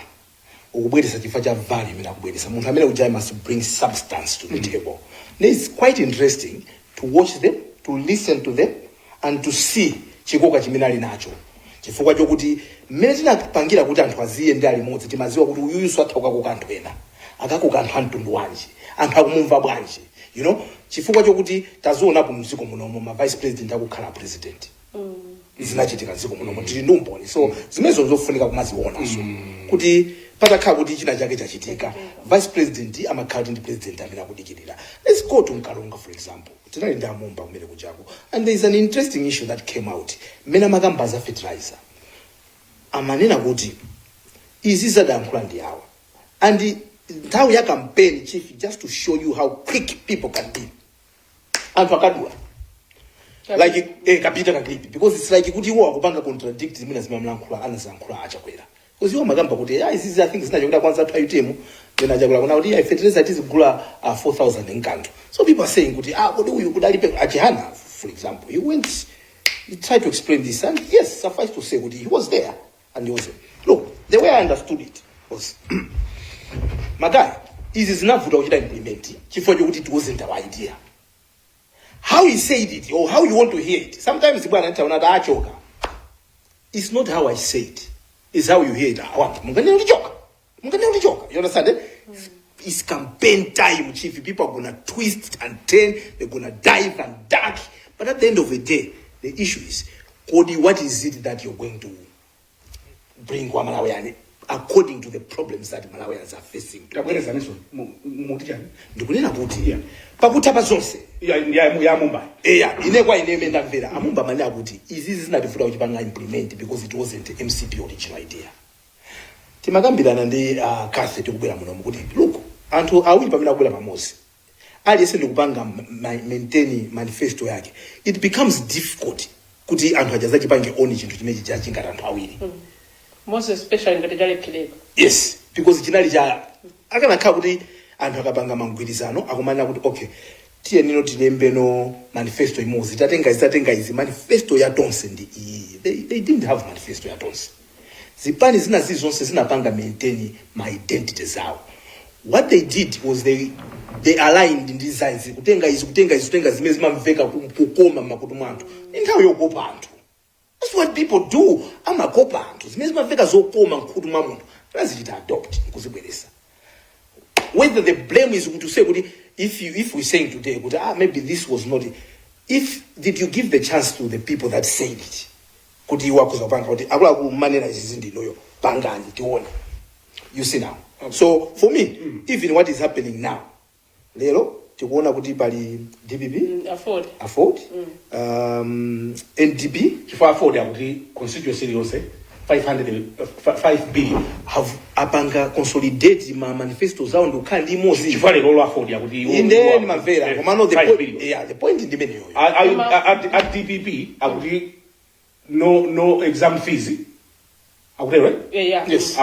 ukubweresa chifukwa cha value imene akubweresa munthu amene uja must bring substance to the table. And it's quite interesting to watch them, to listen to them and to see chikoka chimene ali nacho, chifukwa chokuti mmene tinapangira kuti anthu aziyenda limodzi, timaziwa kuti uyuyuso atha kukakoka anthu ena, akakoka anthu a mtundu wanji, anthu akumumva bwanji, chifukwa chokuti tazionapo mdziko munomo ma vice president akukhala president. Zinachitika mdziko munomo, tili ndi umboni. So zimenezo zofunika kumazionaso kuti patakhala kuti china chake chachitika, vice president amakhala kuti ndi president amene akudikirira. Let's go to Nkalonga, for example. Tinali ndi amumba kumene kujako, and there is an interesting issue that came out mmene amakamba za fertilizer. Amanena kuti izi zadayankhula ndi awa, and nthawi ya campaign, chief, just to show you how quick people can be, anthu akadula. Like kapita ka clip, because it's like kuti iwo akupanga contradict zimene zimamlankhula anazilankhula achakwera, because iwo amakamba kuti, "Ah, izizi I think zinachokera kwanza athu UTM." Then achakwera kuna kuti, "Yeah, fertilizer tizigula 4000 nkanthu." So people are saying kuti, ah, kodi uyu kudalibe achihana? For example, he went, he tried to explain this, and yes, suffice to say kuti he was there and he was, look, the way I understood it was, magaya, izi zinavuta kuchita implement chifukwa chokuti it wasn't our idea. How he said it or how you want to hear it, sometimes, bwana, nitaona kuti achoka, it's not how I say it, it's how you hear it. Ah, what munganena kuti choka, munganena kuti choka, you understand, eh? It's campaign time, chief. People are gonna twist and turn, they're gonna dive and duck, but at the end of the day, the issue is, kodi what is it that you're going to bring kwa Malawian according to the problems that Malawians are facing today? Tabwerezaniso, muti chani? Ndikunena kuti pakutha pa zonse, Ya Mumbai. Eya, ine kwa ine imene ndamvera amumba mane akuti izizi zinativuta kuchipanga implement because it wasn't MCP original idea. Timakambirana ndi Kathy tikubwera munomu kuti, look, anthu awiri pamene akubwera pamodzi, aliyense ndikupanga maintain manifesto yake, it becomes difficult kuti anthu aja zachipange oni chinthu chimene chija chingati anthu awiri. Most especially ngati chalephereka. Yes, because chinali cha akanakhala kuti anthu akapanga mangwirizano akumanena kuti, "Okay, tiye nino tilembeno manifesto imodzi, tatenga izi, tatenga izi, manifesto ya Tonse ndi iyi." They didn't have manifesto ya Tonse. Zipani zina zizi zonse zinapanga maintain ma identity zawo. What they did was they aligned ndi zazi, kutenga izi, kutenga izi, kutenga zimene zimamveka kukoma m'makutu mwa anthu. Ni nthawi yokopa anthu. That's what people do, amakopa anthu. Zimene zimamveka zokoma mkhutu mwa munthu anazichita adopt nkuzibweresa. Whether the blame is to say kuti if we saying today kuti, ah, maybe this was not, if did you give the chance to the people that said it kuti iwo akhoza kupanga kuti, "Akuluakulu, manena izizi ndinoyo, pangani tione"? You see now? So for me, even what is happening now, lero tikuona kuti pali DPP, Afford. Afford, NDP. Chifukwa Afford akuti constituency iliyonse 500, 5 billion. Have apanga consolidate ma manifesto zawo ndikukhala ndi imodzi. Chifukwa lero lo Afford akuti Inde, ndimamvera, komano the 5 point, billion. yeah, the point ndimeneyoyo. A DPP akuti no exam fees, akutero, eh? Yeah. Yes.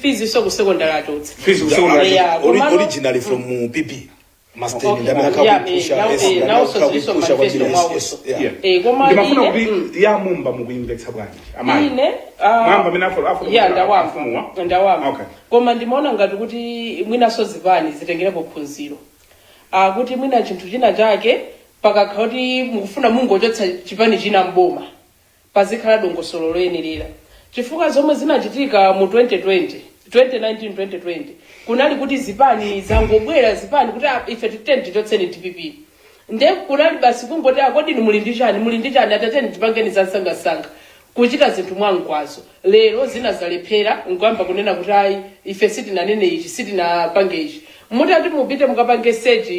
Fees so ku secondary achotsa. Fees ku secondary. Yeah, Originally from PP Master, ndamene akakupusha. Yes, now also ziso manifesto mwawonso. Yeah. Koma Ndimafuna ine kuti ya Mumba mukuyimvetsa bwanji, amayi? Ine Mwamba amene afo ya, ndawamva. Afumuwa. Ndawamva. Koma ndimaona ngati kuti mwinaso zipani zitengerepo phunziro, kuti mwina chinthu china chake pakakhala kuti mukufuna mungochotsa chipani china mboma, pazikhala dongosolo loyenerera, chifukwa zomwe zinachitika mu 2020, 2019, 2020 kunali kuti zipani zangobwera, zipani kuti, "Ah, ife titeni tichotseni DPP." Nde kunali basi kungoti, "Akodi muli ndi chani? Muli ndi chani? Atateni tipangeni zansangasanga," kuchita zinthu mwamkwazo. Lero zina zalephera, nkuyamba kunena kuti, "Ayi, ife sitinanene ichi, sitinapange ichi." Mutati mupite mukapange search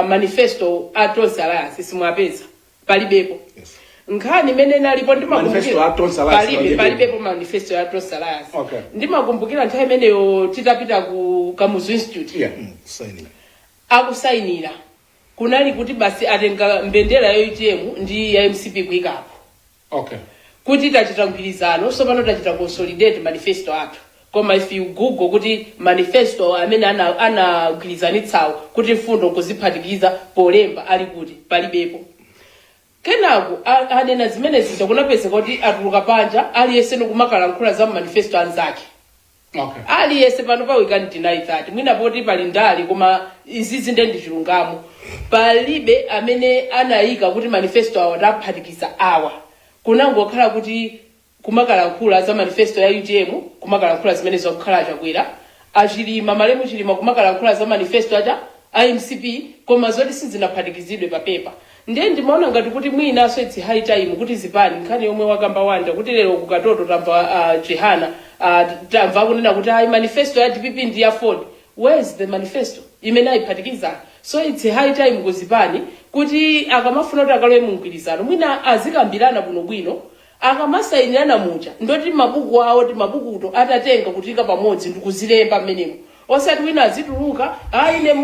manifesto a Tonse Alliance, simwapeza, palibepo. Nkhani imene inalipo Manifesto a Tonse Alliance palibe. Palibe. Palibepo manifesto ya Tonse Alliance. Ndimakumbukira nthawi imeneyo titapita ku Kamuzu Institute Signing. Akusayinira, kunali kuti basi atenga mbendera ya UTM ndi ya MCP kuyikapo kuti tachita mgwirizano, so pano tachita consolidate manifesto athu. Koma if you Google kuti manifesto amene anagwirizanitsawo kuti mfundo nkuziphatikiza polemba ali kuti, palibepo. Kenako anena zimene zija, kunapezeka kuti atuluka panja, aliyense nikumakalankhula za manifesto anzake. Aliyense pano pa, we can deny that, mwina poti pali ndali, koma izizi nde ndi chilungamo. Palibe amene anayika kuti manifesto awa taphatikiza awa. Kunangokhala kuti kumakalankhula za manifesto ya UTM, kumakalankhula zimene zakukhala Chakwera, achilima, malemu Chilima, kumakalankhula za manifesto acha MCP, koma zoti sizinaphatikizidwe pa paper. Ndiye ndimaona ngati kuti mwinaso it's high time kuti zipani, nkhani yomwe wakamba wanda kuti lero kukatoto tamva Chihana, tamva kunena kuti ayi, manifesto ya DPP ndi ya Afford. Where is the manifesto imene ayiphatikiza? So it's high time kuzipani kuti akamafuna kuti akalowe mu mgwirizano, mwina azikambirana bwinobwino akamasayinirana muja, ndoti mabuku awo ti mabukuto atatenga kutika pamodzi ndikuzilemba mmenemo, osati wina azituluka, "Ayi, ine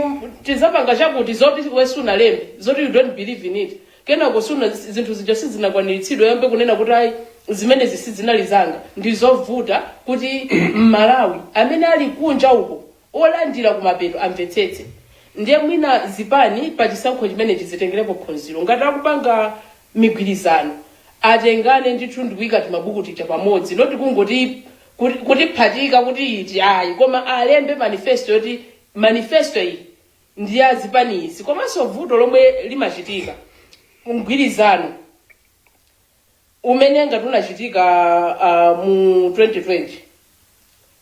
tizapanga chakuti," zoti wesunalembe, zoti you don't believe in it. Kenako suna zinthu zija sizinakwaniritsidwe, yambe kunena kuti ayi, zimenezi sizinali zanga. Ndizovuta kuti Mmalawi amene ali kunja uko olandira kumapeto amvetsetse. Ndiye mwina zipani pa chisankho chimenechi zitengerepo phunziro. Ngati akupanga migwirizano, atengane ndithu ndikuyika timabuku tija pamodzi, not kungoti kutiphatika kuti iti ayi, koma alembe manifesto yoti manifesto iyi ndi ya zipani izi. Komanso vuto lomwe limachitika, mgwirizano umene ngati unachitika mu 2020,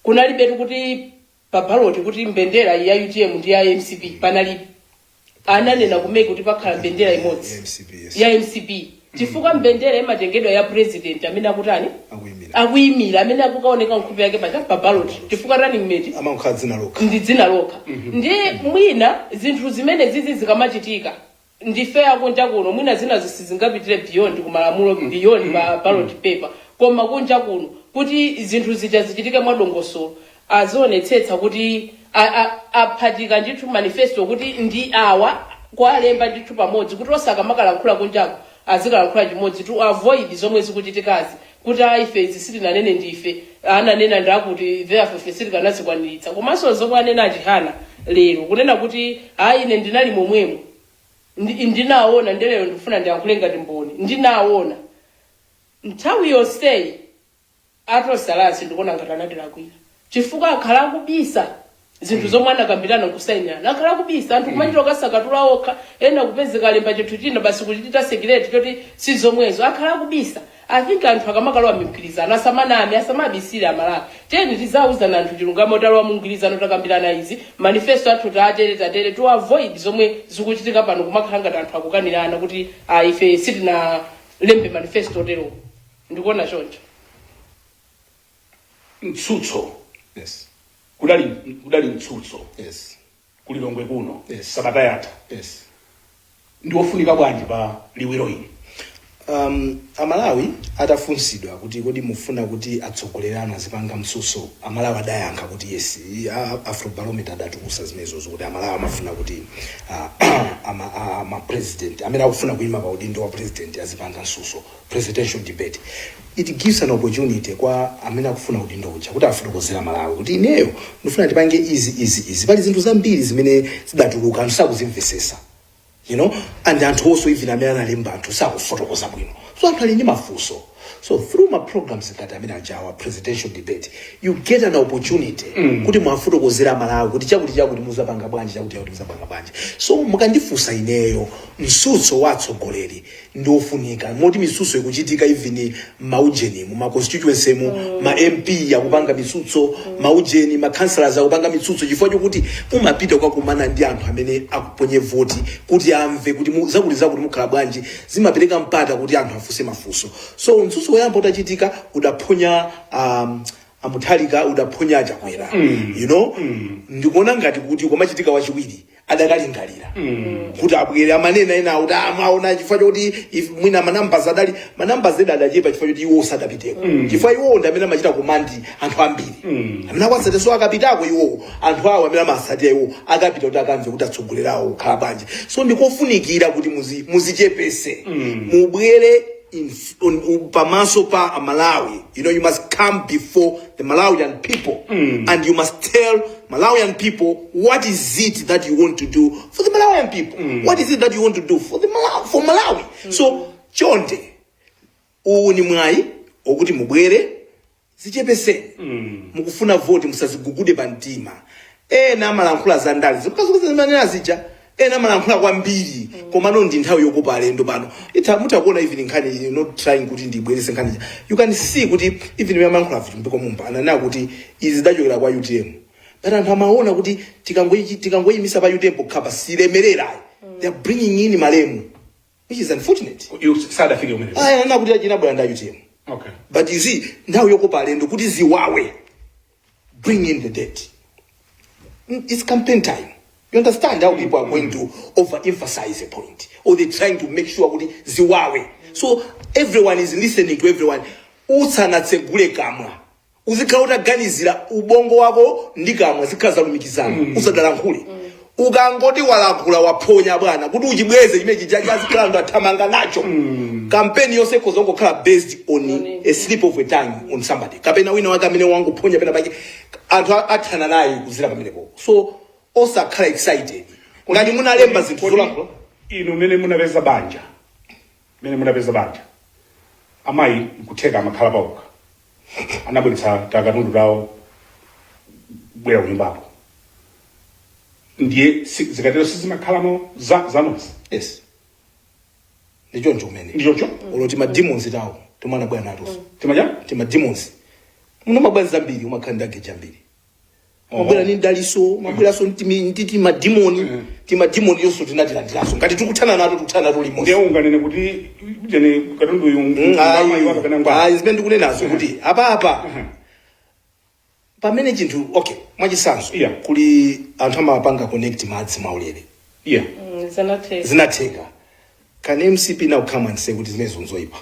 kunalibetu kuti pa ballot kuti mbendera ya UTM ndi ya MCP. Panalibe. Ananena kumene kuti pakhala mbendera imodzi. MCP, yes. Ya MCP, chifukwa mbendera imatengedwa ya president amene akutani? Akuyimira. Akuyimira, amene akukaoneka nkhope yake pacha pa ballot, chifukwa running mate amakhala dzina lokha. Ndi dzina lokha. Ndiye mwina zinthu zimene zizi zikamachitika, ndife akunja kuno, mwina zina zisizingapitire beyond kumalamulo, beyond pa ballot paper, koma kunja kuno kuti zinthu zija zichitike mwadongosolo, azionetsetsa kuti aphatika ndithu manifesto kuti ndi awa, kwalemba ndithu pamodzi, kuti osakamakalankhula kunjako azikalankhula chimodzi, to avoid zomwe zikuchitikazi kuti ayi, ife izi sitinanene, ndife ananena ndakuti, therefore ife sitikanazikwaniritsa. Komanso zomwe anena aChihana lero, kunena kuti ayi, ine ndinali momwemo, ndinaona, ndelero ndikufuna ndiyankhule ngati mboni, ndinaona nthawi yonseyi atosalasi. Ndikuona ngati anatilakwira chifukwa akhala akubisa zinthu zomwe anakambirana nkusayinirana. Akhala akubisa, anthu kumachita kasakatula okha, ena kupezeka alemba chinthu china basi kuchita secret choti si zomwezo. Akhala akubisa. I think anthu akamakalowa migwirizano asamaname, asamabisire Amalawi. Tiyeni tizauzana anthu chilungamo: talowa mu mgwirizano, takambirana izi, manifesto athu tatere tatere, to avoid zomwe zikuchitika pano, kumakhala ngati anthu akukanirana kuti ah, ife sitinalembe manifesto otero. Ndikuona choncho. Mtsutso. Yes. Kudali mtsutso kuLilongwe kuno sabata yatha. Ndiwofunika bwanji pa liwiro ili? Amalawi atafunsidwa kuti kodi mufuna kuti atsogoleri anu azipanga mtsutso, Amalawi adayankha kuti yes. Afrobarometer adatulusa zimenezozo kuti Amalawi amafuna kuti ama president amene akufuna kuyima pa udindo wa president azipanga mtsutso, presidential debate. It gives an opportunity kwa amene akufuna udindo uja kuti afotokozera Malawi kuti ineyo ndifuna tipange izi, izi, izi. Pali zinthu zambiri zimene zidatuluka anthu sakuzimvesesa, and anthu also, even amene analemba anthu sakufotokoza bwino, so anthu ali ndi mafunso. So through ma programs ngati amene ajawa, presidential debate, you get an opportunity kuti mwafotokozera Malawi kuti chakuti chakuti muzapanga bwanji, chakuti chakuti muzapanga bwanji. So mukandifunsa ineyo, mtsutso wa atsogoleri ndi ofunika, moti mitsutso ikuchitika even maujeni mu ma constituency, mu ma MP akupanga mitsutso, maujeni, ma councillors akupanga mitsutso, chifukwa chokuti mumapita kukakumana ndi anthu amene akuponye voti kuti amve kuti zakuti zakuti mukhala bwanji. Zimapereka mpata kuti anthu afunse mafunso. So mtsutso woyamba utachitika udaphonya aMutharika, udaphonya aChakwera. Ndikuona ngati kuti kumachitika wachiwiri adakalingalira kuti abwere amanena ena kuti amaona chifukwa chokuti mwina manambers adali, manambers eda adachepa chifukwa choti iwo sadapiteko, chifukwa iwowo ndi amene amachita command anthu ambiri amene akuwatsatira. So akapitako iwowo, anthu awo amene amatsatira iwo akapita kuti akamve kuti atsogolerawo kukhala bwanji. So ndikofunikira kuti muzichepese, mubwere pamaso pa Malawi. You must come before the Malawian people and you must tell Malawian people what is it that you want to do for the Malawian people, what is it that you want to do for Malawi. So chonde, uwu ni mwayi okuti mubwere, zichepeseni. Mukufuna voti, musazigugude pa mtima. Ena amalankhula za ndale zimanena zija, ena amalankhula kwambiri, komano ndi nthawi yokopa alendo pano. Itha mutakuona even nkhani, not trying kuti ndibwerese nkhani ija, you can see kuti even imene amalankhula Vitumbiko Mumba ananena kuti izi zidachokera kwa UTM, but anthu amaona kuti tikangoyimisa pa UTM pokhapa silemerera. They are bringing in malemu, which is unfortunate. Iwo sadafike kumene. Aya, ananena kuti achinabwera ndi UTM. But you see, nthawi yokopa alendo kuti ziwawe, bring in the dead. It's campaign time. You understand how people are going to overemphasize a point, or they're trying to make sure kuti ziwawe, so everyone is listening to everyone. Usanatsegule kamwa, uzikhala utaganizira. Ubongo wako ndi kamwa zikhala zalumikizana. Usadalankhule. Ukangoti walankhula, waphonya bwana, kuti uchibweze chimene chijachazikhala anthu athamanga nacho. Kampeni yonse ikhoza kungokhala based on a slip of a tongue on somebody, kapena wina wake amene wangophonya pena pake, anthu athana naye kuzira pamenepo. So osakhala excited ngati munalemba zinthu zolankhula. Inu mene munapeza banja, mene munapeza banja, amayi nkutheka amakhala paokha, anabweretsa takatundu tawo bwera kunyumbako, ndiye zikatero sizimakhalamo zanonse? Yes, ndichoncho kumene. Ndichoncho. Olo tima demons tawo tomwe anabwera natonso. Timaja? Tima demons muno, mabwana zambiri umakhala ndi ageji ambiri, mabwera ni daliso, mabweranso ndi timadimoni. Timadimoni yonso tinatilandiranso, ngati tikuthana nato, tikuthana nato limodzi. Ndiye unganene kuti jene katundu uyu ngamayi wake kapena ngwa? Ayi, zimene ndikunenazo kuti apa pamene chinthu, okay, mwachisanzo, kuli anthu amapanga connect madzi mwaulere. Zinatheka. Zinatheka. Can MCP now come and say kuti zimenezo nzoyipa?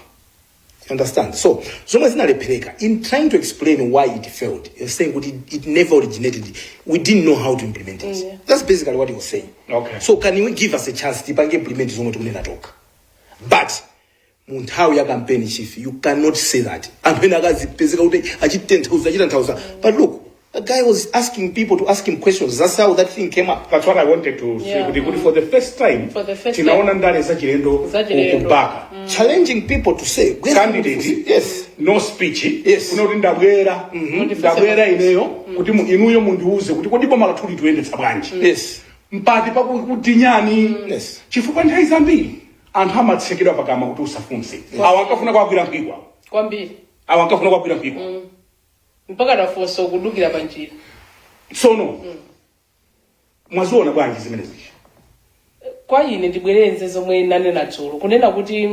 You understand? So zomwe zinalephereka, in trying to explain why it failed, you're saying kuti it never originated, we didn't know how to implement it. That's basically what he was saying. So can you give us a chance tipange implement zomwe tikunena tokha? But mu nthawi ya campaign, chief, you cannot say that. Anthu ena akazipezeka kuti achitenthauza, achitanthauza, but look, the guy was asking people to ask him questions. That's how that thing came up. That's what I wanted to say, kuti for the first time For the first tinaona time. ndale zachilendo. Zachilendo. Kubaka Challenging people to say candidate, yes, no speech. Yes. Kuna kuti ndabwera, ndabwera ineyo kuti inuyo mundiuze kuti kodi boma lathu lituyendetsa bwanji? Mpati pakuti nyani? Chifukwa nthawi zambiri anthu amatsekedwa pakamwa kuti usafunse. Awo ankafuna kuwagwira nkhwikwa. Kwambiri. Awo ankafuna kuwagwira nkhwikwa. Mpaka nafunso kudukira panjira. Tsono mwaziona bwanji zimenezi? Kwa ine, ndibwereze zomwe nanena dzulo, kunena kuti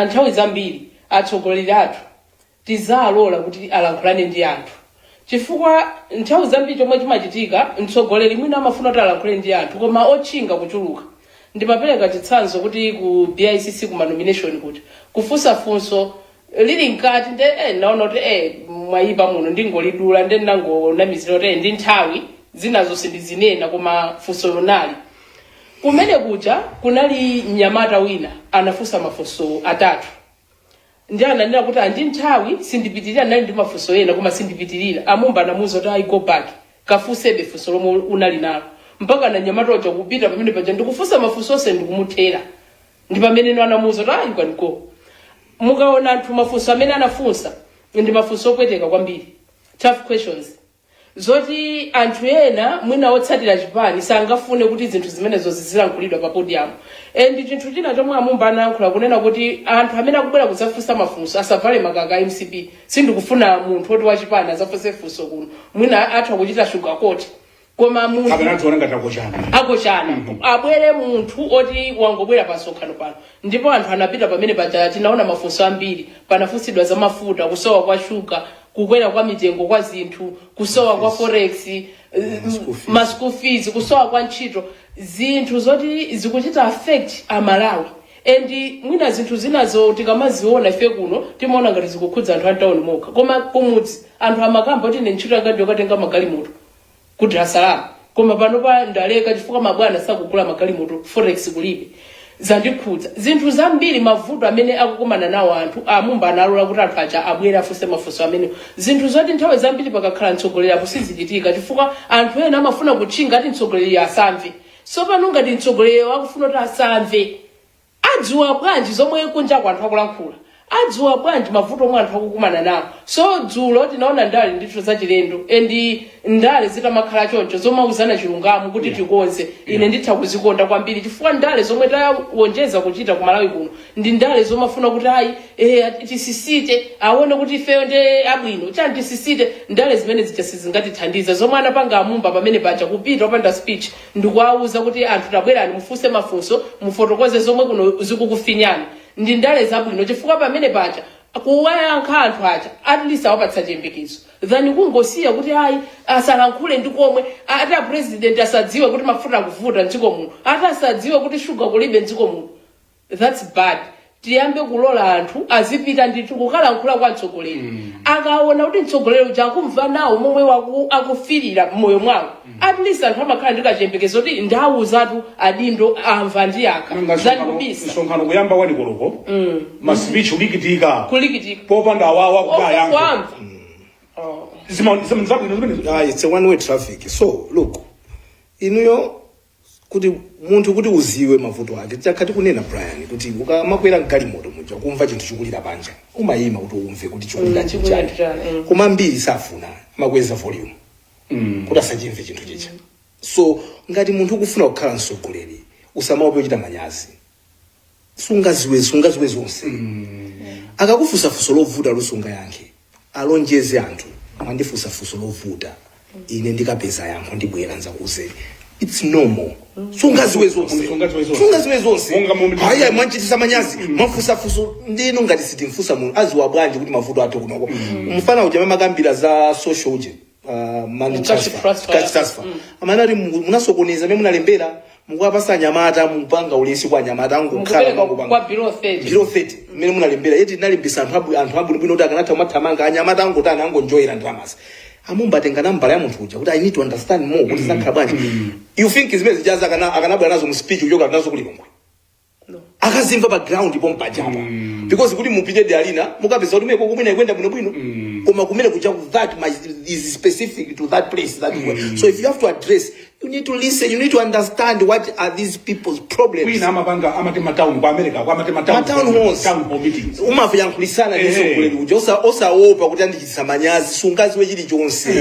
nthawi zambiri atsogoleri athu tizalola kuti alankhulane ndi anthu, chifukwa nthawi zambiri chomwe chimachitika, mtsogoleri mwina amafuna kuti alankhule ndi anthu, koma otchinga kuchuluka. Ndimapereka chitsanzo kuti ku BICC, kuma nomination, kuti kufunsa funso lili mkati, nde naona kuti mwayipa muno, ndingolidula, nde nangonamizira kuti ndi nthawi zinazo sindizinena, koma funso lonali kumene kuja kunali mnyamata wina anafunsa mafunso atatu, ndi ananena kuti andi nthawi sindipitirira, nali ndi mafunso ena koma sindipitirira. Amumba anamuwuza kuti, "I go back, kafunsebe funso lomwe unali nalo." Mpaka na mnyamata uja kupita pamene paja ndikufunsa mafunso onse ndikumuthera, ndi pamene no anamuwuza kuti, "Ah, you can go." Mukaona anthu mafunso amene anafunsa ndi mafunso opweteka kwambiri, tough questions, zoti anthu ena mwina otsatira chipani sangafune kuti zinthu zimenezo zizilankhulidwa pa podium. And chinthu china chomwe Amumba anayankhula, kunena kuti anthu amene akubwera kudzafunsa mafunso asavale makaka a MCP. "Sindikufuna munthu oti wachipani azafunse funso kuno, mwina atha kuchita sugarcoat, koma munthu Kapena tiona ngati akochana." Akochana. Abwere munthu oti wangobwera pa msonkhano pano. Ndipo anthu anapita pamene paja, tinaona mafunso ambiri panafunsidwa za mafuta, kusowa kwa shuga, kukwera kwa mitengo kwa zinthu, kusowa kwa forex, school fees. Ma school fees, kusowa kwa ntchito, zinthu zoti zikuchita affect Amalawi. And mwina zinthu zinazo tikamaziona ife kuno timaona ngati zikukhudza anthu antawuni mokha, koma kumudzi anthu amakamba kuti, "Ine ntchito yanga ndiyokatenga magalimoto ku Dar es Salaam, koma pano pa ndaleka chifukwa mabwana sakugula magalimoto, forex kulibe, zandikhudza." Zinthu zambiri, mavuto amene akukumana nawo anthu, Amumba analola kuti anthu aja abwere afunse mafunso amenewo, zinthu zoti nthawi zambiri pakakhala mtsogoleri apo sizichitika, chifukwa anthu ena amafuna kutchinga ati mtsogoleri asamve. So pano ngati mtsogoleri akufuna kuti asamve, adziwa bwanji zomwe kunja kwa anthu akulankhula? Adziwa bwanji mavuto omwe anthu akukumana nawo? So dzulo tinaona ndale ndithu zachilendo, and ndale zitamakhala choncho, zomauzana chilungamo kuti tikonze, ine nditha kuzikonda kwambiri, chifukwa ndale zomwe tawonjeza kuchita ku Malawi kuno ndi ndale zomafuna kuti ayi, tisisite, aone kuti ifeyo ndi abwino chani, tisisite. Ndale zimene zija sizingatithandize. Zomwe anapanga Amumba pamene paja, kupita opanda speech ndikuwauza kuti, "Anthu tabwerani mufunse mafunso, mufotokoze zomwe kuno zikukufinyani," ndi ndale zabwino, chifukwa pamene paja kuwayankha anthu aja, at least awapatsa chiyembekezo than kungosiya kuti ayi, asalankhule ndi komwe, ati a president asadziwe kuti mafuta akuvuta mdziko muno, ati asadziwe kuti shuga kulibe mdziko muno. That's bad. Tiyambe kulola anthu azipita ndithu kukalankhula kwa mtsogoleri. Akaona kuti mtsogoleri uja akumva nawo momwe akufirira m'moyo mwawo, at least anthu amakhala ndi kachiyembekezo kuti ndawuzatu adindo, amva ndi aka zandikubisa. Msonkhano kuyamba 1 koloko, ma speech ulikitika, kulikitika, popanda awawa kuti ayankhe. Kwamva. Zabwino zimenezo? Ah, it's a one way traffic. So look, inuyo kuti munthu kuti uziwe mavuto ake, tichakhati kunena, Brian, kuti ukamakwera mgalimoto muja, kumva chinthu chikulira panja, umayima kuti umve kuti chikulira chikulira chani. Chani. Koma ambiri safuna, amakweza volume kuti asachimve chinthu chicha. So ngati munthu ukufuna kukhala mtsogoleri, usamaope kuchita manyazi. Sungaziwe zonse. Akakufunsa funso lovuta lusungayankhe, alonjeze anthu, "Mwandifunsa funso lovuta, ine ndikapeza yankho ndibwera nzakuuzeni." It's normal, sungaziwe zonse. Sungaziwe zonse. Sungaziwe zonse. Monga Haya, mwanchitisa manyazi, mwafunsa funso ndinu. Ngati sitimfunsa munthu, aziwa bwanji kuti mavuto athu kunoko? Mfana uja mamakambira za social uje, money Cash transfer, transfer. Cash transfer. Amene ati munasokoneza mene munalembera, mukuwapasa anyamata, mupanga ulesi kwa anyamata angokhala. Mukupereka Mukupanga kwa below 30. Below 30 mmene munalembera yeti tinalimbisa anthu anthu abwinobwino kuti akanatha kumathamanga, anyamata angotani, angonjoyera ndalamazi. Amumbatenga nambala ya munthu uja kuti I need to understand more kuti zakhala bwanji. You think zimene zijaza akanabwera nazo mu speech kuchoka nazo kuLilongwe? No. Akazimva pa ground pompajapa, because kuti mupite dera lina mukapeza kuti meko kumene ikwenda bwinobwino, koma kumene kuja ku that is specific to that place, that way. So if you have to address, you need to listen, you need to understand what are these people's problems. Kwina amapanga amati ma town, kwa America kwa amati ma town Ma town halls. Town hall meetings. Umayankhulitsana ndi mtsogoleri uja, osaopa kuti andichitisa manyazi, sungaziwe chilichonse.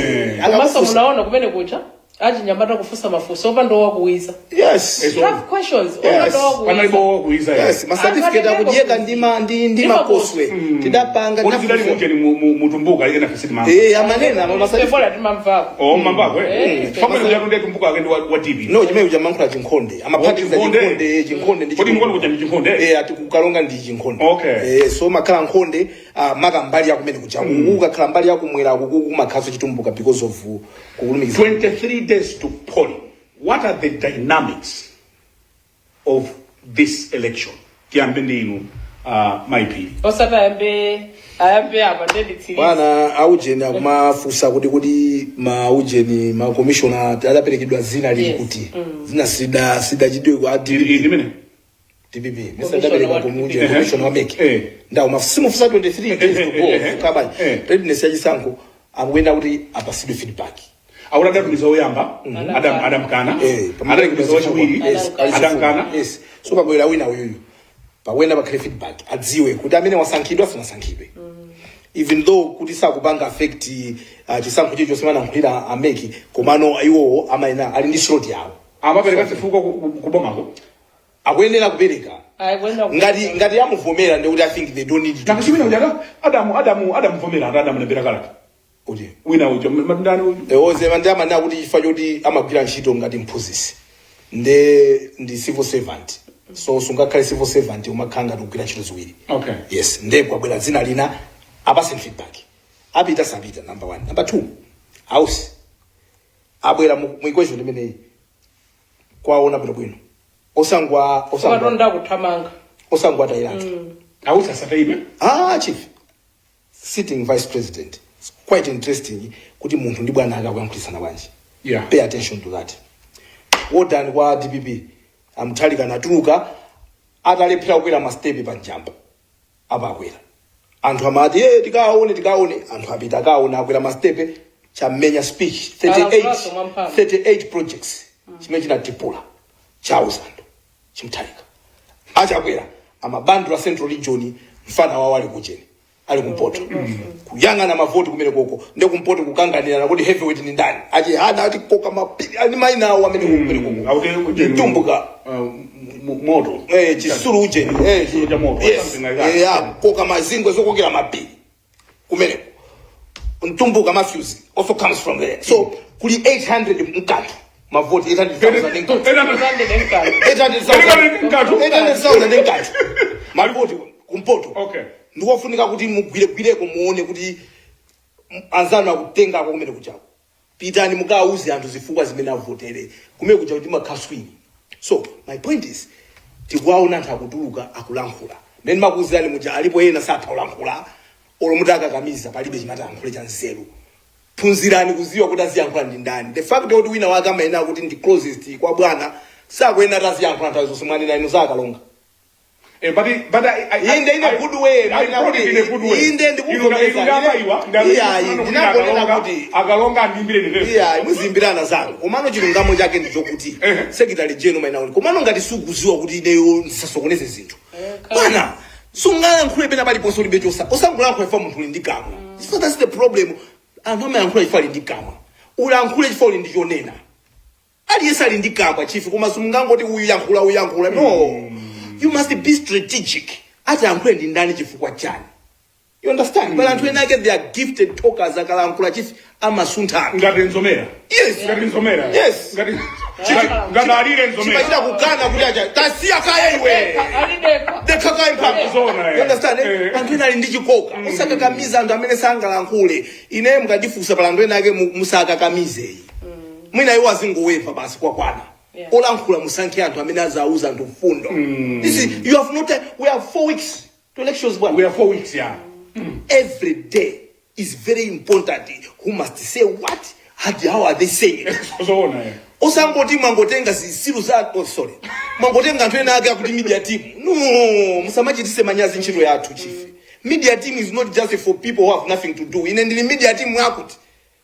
Komanso munaona kumene kuja achinyamata kufunsa mafunso opanda owakuwiza. Yes. Tough questions opanda owakuwiza. Panalipo kuiza. Yes, ma certificate Anthu akudyeka ndi ndi makoswe tidapanga. Kodi zidali muja ni mutumbuka ena fisiti mama? Eh, amanena ma certificate. Bola timamvako. Oh, mambako. Eh. Family kuja kunde tumbuka ake ndi wa TV. No, chimene kuja mankhula chinkhonde, amaphatikiza. Chinkhonde. Chinkhonde, chinkhonde ndi Kodi mkono kuja ndi chinkhonde? Eh, ati kukalonga ndi chinkhonde. Okay. Eh, so makhala nkhonde, maka mbali yakumene kuja, ukakhala mbali yakumwera kuku kumakhaso chitumbuka because of kukulumikiza. 23 days to polling. What are the dynamics of this election? Tiyambe ndi inu, Maiphiri. Osati ayambe apa, ndenditsiriza. Bwana, aujeni akumafunsa kuti maujeni ma commissioner adaperekedwa zina lili kuti zina sidachidwe kwa Ili DPP. imene? DPP Commissioner misadapereka wa kumuje DPP. commissioner wa MEC. Ndawo simufusa 23 days to go kabali readiness yachisankho, akuyenda kuti apasidwe feedback. Akuti adatumiza woyamba, Adam adamkana. Adatumiza wachiwiri, adamkana. Yes, so pabwera wina uyuyu, pakuenda pakhale feedback, adziwe kuti amene wasankhidwa, sanasankhidwe, even though kuti sakupanga affect chisankho chilichonse manankhulira a MEC, komano iwowo amayena ali ndi slot yawo. Amapereka chifukwa kubomako? Akuyenera kupereka. Ayikwenda. Ngati amuvomera, ndikuti I think they don't need to. Nakachimina uja Adamu adamuvomera, ati adamulembera kalata. Kuti Wina uja ndani uja? Oze ndi amanena kuti chifukwa choti amagwira ntchito ngati mphunzitsi, nde ndi civil servant, so sungakhale civil servant umakhala ngati kugwira ntchito ziwiri. Yes, nde kwabwera dzina lina, apase feedback, apita sapita, number one. Number two, house abwera mu equation imeneyi, kwaona bwinobwino, osangwa Ukatonda kuthamanga. Osangwa atayiratu. Ausi asataime. Ah, chief, sitting vice president. It's quite interesting kuti munthu ndi bwana akakuyankhulitsana bwanji. Pay attention to that. Well done kwa DPP. Amthalika natuluka atalephera kukwera mastepe pa njamba, apa akwera. Anthu amati, "Eh, tikaone, tikaone." Anthu apita akaona, akwera mastepe, chamenya speech 38 Alankhulaso mwamphamvu. 38 projects chimene chinatipula chauzando chimthalika. Achakwera amabandula Central Region, mfana wawo ali kucheni, ali kumpoto, kuyang'ana mavoti kumene koko, ndi kumpoto kukanganirana kuti heavyweight ni ndani. Achi hana ati koka mapiri ani maina awo amene kumene koko. Auti ujeni. Mtumbuka. Moto. Eh, chisulu ujeni, Chisulu cha moto, yes. something like that. Koka mazingwe zokokera mapiri kumeneko. Mtumbuka Matthews also comes from there, so kuli 800 mkanthu mavoti, 800,000 mkanthu. 800 800,000. Mkanthu. 800,000 mkanthu mavoti kumpoto. Ndikofunika kuti mugwiregwireko, muone kuti anzanu akutengako kumene kuchako. Pitani mukawuze anthu zifukwa zimene avotere kumene kuja kuti makhaswini. So my point is, tikuwaona anthu akutuluka, akulankhula. Mmene makuuzirani muja, alipo ena satha kulankhula, olo mutakakamiza palibe chimati ayankhule cha nzeru. Phunzirani kuziwa kuti aziyankhula ndi ndani. The fact kuti wina wake amayenera kuti ndi closest kwa bwana, sakuyenera ati aziyankhula nthawi zonse. Mwanena inu zakalonga. But Inde, in a good way. I brought it in a good way. Inde, ndikuvomereza. Inu ndamayiwa. Iya, ndinangonena kuti akalonga andimbire nditero. Iya, muzimbirana zanu, komano chilungamo chake ndi chokuti secretary general maina kuti, komano ngati sukuziwa kuti ineyo ndisasokoneze zinthu, bwana, sungalankhule pena paliponse ulibe chosa. Usangolankhula chifukwa munthu uli ndi kamwa. So that's the problem. Anthu amayankhula chifukwa ali ndi kamwa. Ulankhule chifukwa uli ndi chonena. Aliyense ali ndi kamwa, chief, koma simungangoti uyu yankhula, uyu yankhula. No, you must be strategic. Ati ayankhule ndi ndani, chifukwa chani? You understand? But anthu ena ake, they are gifted talkers. Akalankhula, chief, amasuntha. Ngati Nzomera. Yes. Ngati Nzomera. Yes. Ngati alire Nzomera. Chimachita kukana kuti acha tasiya kaya iwe. Alidekha. Dekha kaye mphamvu. Zona, eh. You understand, eh? Eh. Anthu ena ali ndi chikoka. Usakakamiza anthu amene sangalankhule. Ine mukandifunsa, pala anthu ena ake musakakamize. Mwina iwo azingowepa basi, kwakwana. Olankhula musankhe anthu amene azauza anthu mfundo. This is, you have not, we have 4 weeks to elections, bwana. We are 4 weeks, yeah. Every day is very important. Who must say what how are they saying it? Zona, eh. Osangoti mwangotenga zisilu za, oh, sorry, mwangotenga anthu ena ake akuti media team. No, musamachitise manyazi ntchito yathu, chief. Media team is not just for people who have nothing to do. Ine ndili media team yakuti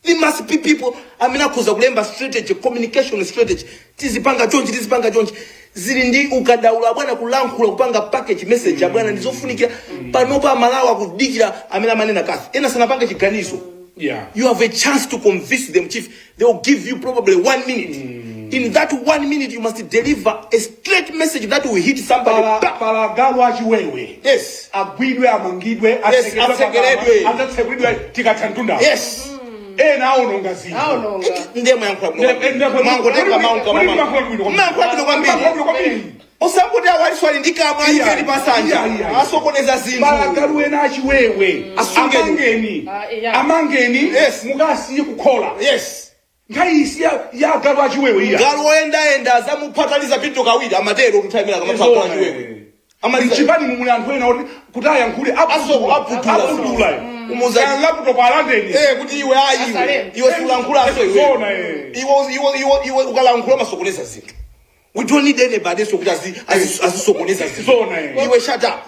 there must be people amene akhoza kulemba strategy, communication strategy. Tizipanga chonchi, tizipanga chonchi. Zili ndi ukadaulo bwana, kulankhula, kupanga package message abwana, ndizofunikira. Panopa Amalawi akudikira amene amanena kafi ena sanapange chiganizo. You have a chance to convince them, chief. They will give you probably one minute. In that one minute, you must deliver a straight message that will hit somebody. Pala Bam! Pala galu achiwewe. Agwidwe, amangidwe, atsekeredwe. Adzatsekeredwe tikatha mtunda. Ena aononga zinthu. Aononga. Ndiye mwayankhula bwino. Mwangotenga mawu Kodi mwayankhula bwino kwambiri. Mwayankhula bwino kwambiri. Mwayankhula bwino kwambiri. Osangoti awaliswali ndi kamwa ikeni pasanja. Iya. Asokoneza zinthu. Pala galu ena achiwewe. Asungeni. Amangeni. Ah, yeah. Amangeni. Mukasiye kukhola. Nthawi isi ya galu achiwewe iya. Galu oyendayenda zamuphataliza pinto kawiri amatero kuthaimira Zona, kamapha achiwewe. Amaliza. Mchipani mumuli anthu ena oti kuti ayankhule Aputula. aputula. Umuza laptop alandeni. Eh, kuti iwe ayi iwe. Asalembe. Iwe sulankhulaso iwe. Zona, eh. Iwe ukalankhula masokoneza zinthu. We don't need anybody so kuti azisokoneza zinthu. Zona, eh. Iwe shut up.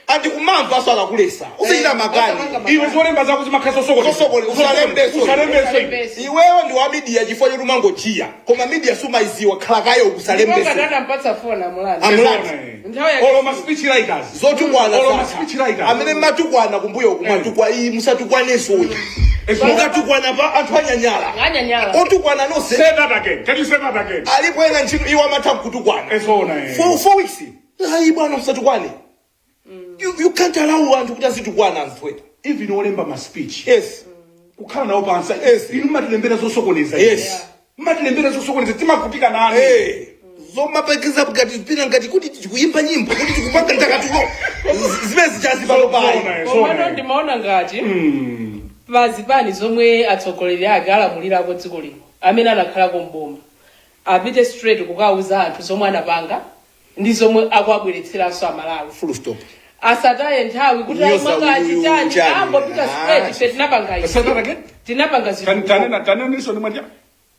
Andi kumamva aso akakulesa. Usichita makani. Osapanga. Iwe zolemba zako zimakhala zosokoneza. Zosokoneza, usalembeso. Usalembeso. Usalembeso. Iwewe ndi wa media chifukwa choti umangojiya. Koma media sumaiziwa, khala kayo kusalembeso. Ndipo atampatsa foni amulanda. Amulanda. Zona, eh. Nthawi yake. Olo ma speech writers. Zotukwana Olo ma sasa. speech writers. Amene matukwana kumbuyo kumatukwa iyi, musatukwanenso uyi. Mukatukwana pa anthu anyanyala. Anyanyala. Otukwana nonse. Say that again. Can you say that again? Alipo ena ntchito iwo amatha kutukwana. Zona, eh. 4 weeks. Ayi bwana, musatukwane. You can't allow anthu kuti azitukwana anthu ena. Even olemba ma speech. Kukhala nawo pansi. Inu matilembera zosokoneza. Matilembera zosokoneza, timavutika nani. Zomapekeza ngati pina ngati kuti tikuyimba nyimbo, kuti tikupanga ndakatulo, zimene zichazi pano payi. Zona, eh, Komano zona, eh. ndimaona ngati pazipani zomwe atsogoleri ake alamulirako dziko lino, amene anakhalako mboma, apite straight kukauza anthu zomwe anapanga ndi zomwe akuabweretseranso Amalawi. Full stop. Asataye nthawi kuti Kunyoza ayi uyu, mwakachitani chani. angopita straight, ife tinapanga izi. Say that again. Tinapanga zinthu. Tanena tanena mwaja.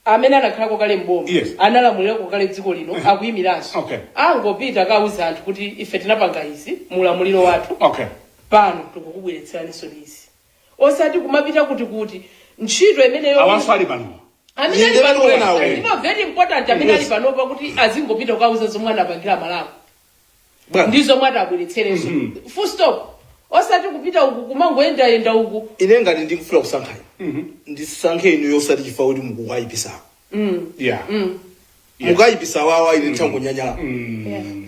Amene anakhalako kale mboma, analamulirako kale dziko lino, akuyimiranso, angopita kauza anthu kuti ife tinapanga izi mulamuliro wathu, pano tikukubweretseraninso izi, osati kumapita kuti ntchito imeneyo. Awanso ali pano. Amene ali Inde panopa nawo. ndipo very important, amene ali panopa kuti azingopita kukauza zomwe anapangira Malawi Bwana. ndi zomwe atabweretserenso, full stop, osati kupita uku kumangoyendayenda uku. Ine ngati ndikufuna kusankha inu, ndisankhe inu, yosati chifukwa kuti mukukayipisa. Mukayipisa wawa, ine ndithangonyanyala.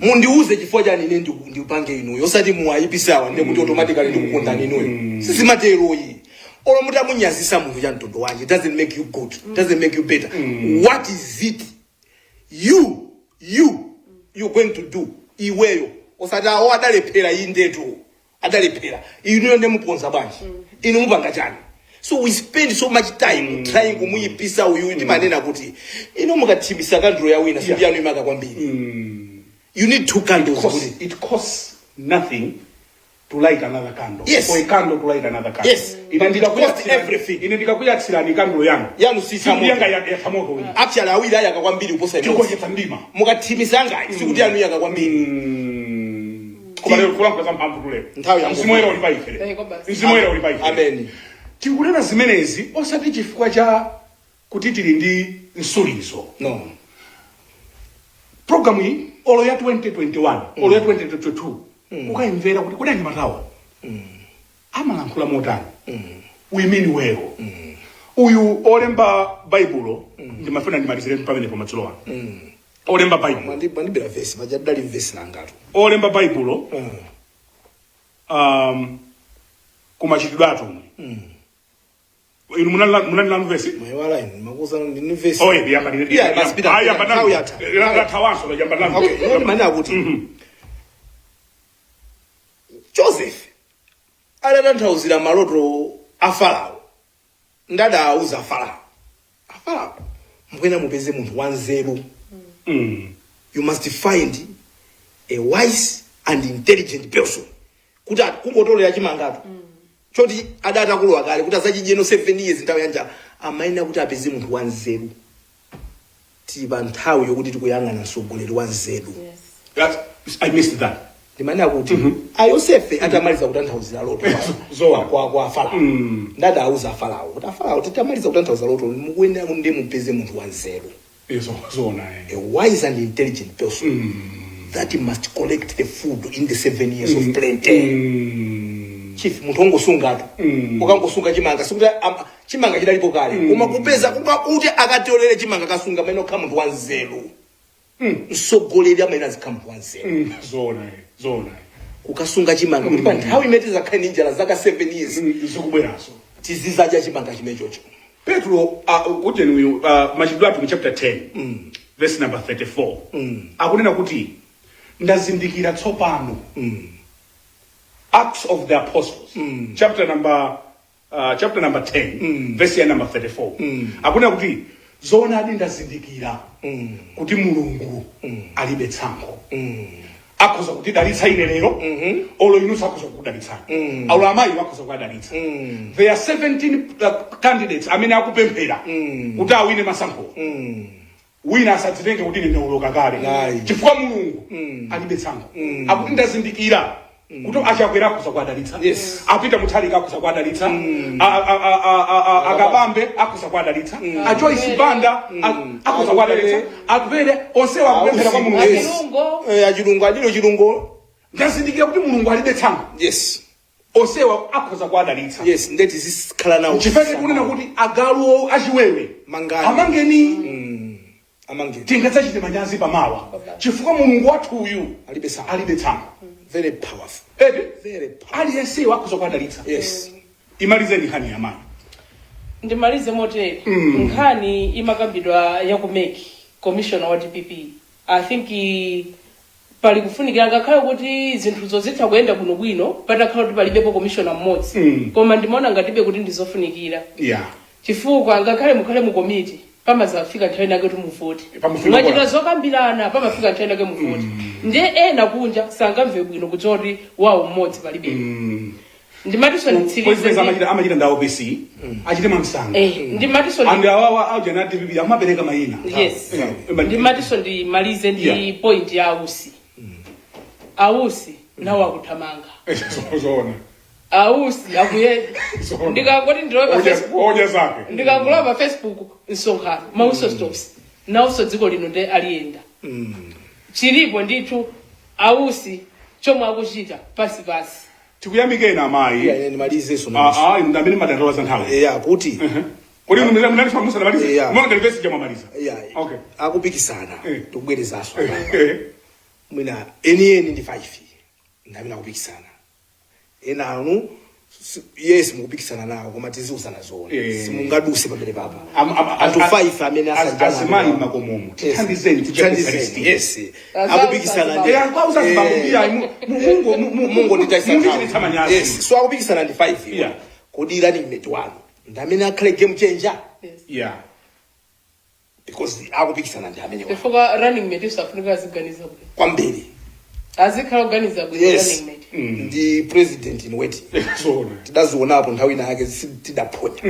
Mundiuze chifukwa chani ine ndipange inuyo, osati muwayipisawa ndiye kuti automatically ndikukondani inuyo. Sizimateroyi. Olo mutamunyazisa munthu cha mtundu wanji, it doesn't make you good, doesn't make you better. What is it you going to do iweyo? Osati awo adalephera, iyi ndetu adalephera, inuyo ndemukonza bwanji? Inu mupanga chani? So we spend so much time trying kumuyipisa uyu. Timanena kuti inu mukathimisa kandulo ya wina, sindi yanu imaka kwambiri. You need two candles. Costs, kuti it costs nothing to light another candle. For a candle to light another candle. Ine But it costs everything. Ine ndikakuyatsirani kandulo yanu. Yanu sisa Sikuti moto. yanga yatha moto iyi. Actually, awiri ayaka kwambiri kuposa imodzi. Tikugonjetsa mdima. Mukathimisanga, sikuti yanu yaka kwambiri. Koma lero kulankhula za mphamvu tulero. Nthawi yangu. Mzimu Woyera uli pa ife lero. Eh, kobasi. Mzimu Woyera uli pa ife. Amen. Tikunena zimenezi osati chifukwa cha kuti tili ndi nsulizo. No. Programu iyi, olo ya 2021, olo ya 2022, ukayimvera kuti kodi anyamatawa amalankhula motani? We mean well. Uyu olemba Baibulo, ndimafuna ndimalizire pamenepo madzulo ano. Olemba Baibulo, Mwandibira vesi, paja dali vesi langatu. Olemba Baibulo, kumachitidwe atumwi, inu munali lanu vesi. Mwayiwala inu, makuza ndi vesi. Oh, yeah, yamba. Yeah, basi. Ah, yamba. Nthawi yatha. Lathawanso, yamba lanu. Okay, ino ndimanena kuti Joseph adatanthauzira maloto a Farao, ndadawuza Farao, "Afarao, mukuyenera mupeze munthu wanzeru. You must find a wise and intelligent person kuti kungotolera chimangatu choti adati akulowa kale kuti azachidyeno 7 years nthawi yanja, amayenera kuti apeze munthu wanzeru." Tili pa nthawi yokuti tikuyang'ana mtsogoleri wanzeru. I missed that. Ndimanena kuti a Yosefe atamaliza kutanthauzira loto Zowa. kwa Farao, ndadauza Farao kuti, "Afarao, titamaliza kutanthauza loto, mukuyenera kuti ndiye mupeze munthu wanzeru." Zoona, eh. A wise and intelligent person that must collect the food in the 7 years of plenty. Chief, munthu wongosungatu, ukangosunga chimanga, sikuti chimanga chidalipo kale, koma kupeza kuti akatolere chimanga kasunga, amene okha munthu wanzeru. Mtsogoleri amene azikhala munthu wanzeru. Zoona, eh. Zoona, eh. Kukasunga chimanga kuti pa nthawi imene tizakhale ndi njala zaka 7 years Zikubweranso, tizizadya chimanga chimene chocho. Petro, ujeni uyu, Machitidwe Atumwi chapter 10 verse number 34, akunena kuti ndazindikira tsopano. Acts of the Apostles, chapter number 10, verse ya number 34, akunena kuti zoonadi ndazindikira kuti Mulungu alibe tsankho. Akhoza kutidalitsa ine lero, olo inunso akhoza kukudalitsani, olo amayi akhoza kuwadalitsa. There are 17 candidates amene akupemphera kuti awine masankho. Wina asadzitenge kuti ine ndawoloka kale, Ayi. chifukwa Mulungu alibe tsankho. Akuti ndazindikira kuti aChakwera akhoza kuwadalitsa, aPeter Mutharika akhoza kuwadalitsa, akabambe akhoza kuwadalitsa, aJoyce Banda akhoza kuwadalitsa, Atupele, onsewa akupemphera kwa Mulungu. Achilungo. Eh, achilungo, adilo chilungo. Ndazindikira kuti Mulungu alibe tsankho, onsewa akhoza kuwadalitsa. Yes, ndeti zikhala nawo. Chifukwa tikunena kuti agalu achiwewe Mangani. amangeni. Amangeni. Tingadzachite manyazi pamawa, chifukwa Mulungu wathuyu Alibe tsankho. Alibe tsankho. Very powerful. Eti? Very powerful. Aliyenseyo akhoza kuwadalitsa. Imalizeni nkhani yamayi. Ndimalize motere. Nkhani imakambidwa ya ku MEC, commissioner wa DPP. I think pali kufunikira, ngakhale kuti zinthuzo zitha kuyenda bwinobwino patakhala kuti palibepo commissioner mmodzi, koma ndimaona ngatibe kuti ndizofunikira, chifukwa ngakhale mukhale mu komiti, pamazafika nthawi inake kuti muvote. Pamafika Mwachita kola. zokambirana, pamafika nthawi inake muvote, ndiye ena kunja sangamve bwino kudziwa kuti wawo mmodzi palibepo. Ndimatinso nditsirize Kwezi amachita ndawo PC achite mwamsanga. Eh, ndimatinso Andi awawa aujana DPP amapereka mayina. Yes. Ndimatinso ndimalize ndi point ya ausi. Ausi nawo akuthamanga. Zoona. Ausi akuyenda. Zoona. Ndikangoti ndilowe pa Facebook, Odya zake. ndikangulowa pa Facebook, msonkhano, mauso stops nawonso. Dziko lino ndi aliyenda chilipo ndithu. Ausi chomwe akuchita pasi pasi. Tikuyamikeni amayi. Yeah, ine ndimalizenso. Ah, ah, inu ndamene madandaula za nthawi. Yeah, kuti Kodi inu munali musanamalize? Yeah. Mwana ngati vesi jamamaliza. Yeah. Akupikisana, tikubwerezanso, mwina enieni ndi 5 ndamene akupikisana. Ena anu yes, mukupikisana nawo, koma tiziuzana zoona. Simungaduse pamene papa. Anthu 5 amene asanjana. Azimayi makomomo, tithandizeni. Tithandizeni, yes. Akupikisana ndi Eh, akauza zibambo, iya, mungu Mungu mundichititsa manyazi. Yes, so akupikisana ndi 5. Kodi running mate wanu ndamene akhale game changer? Yes. Because akupikisana ndi amene Chifukwa running mate usafunika aziganiza bwino. Kwambiri. Azikhala kuganiza bwino. Yes. Running mate. Ndi president in waiting. Zoona. Tidazionapo nthawi ina yake, tidaphonya.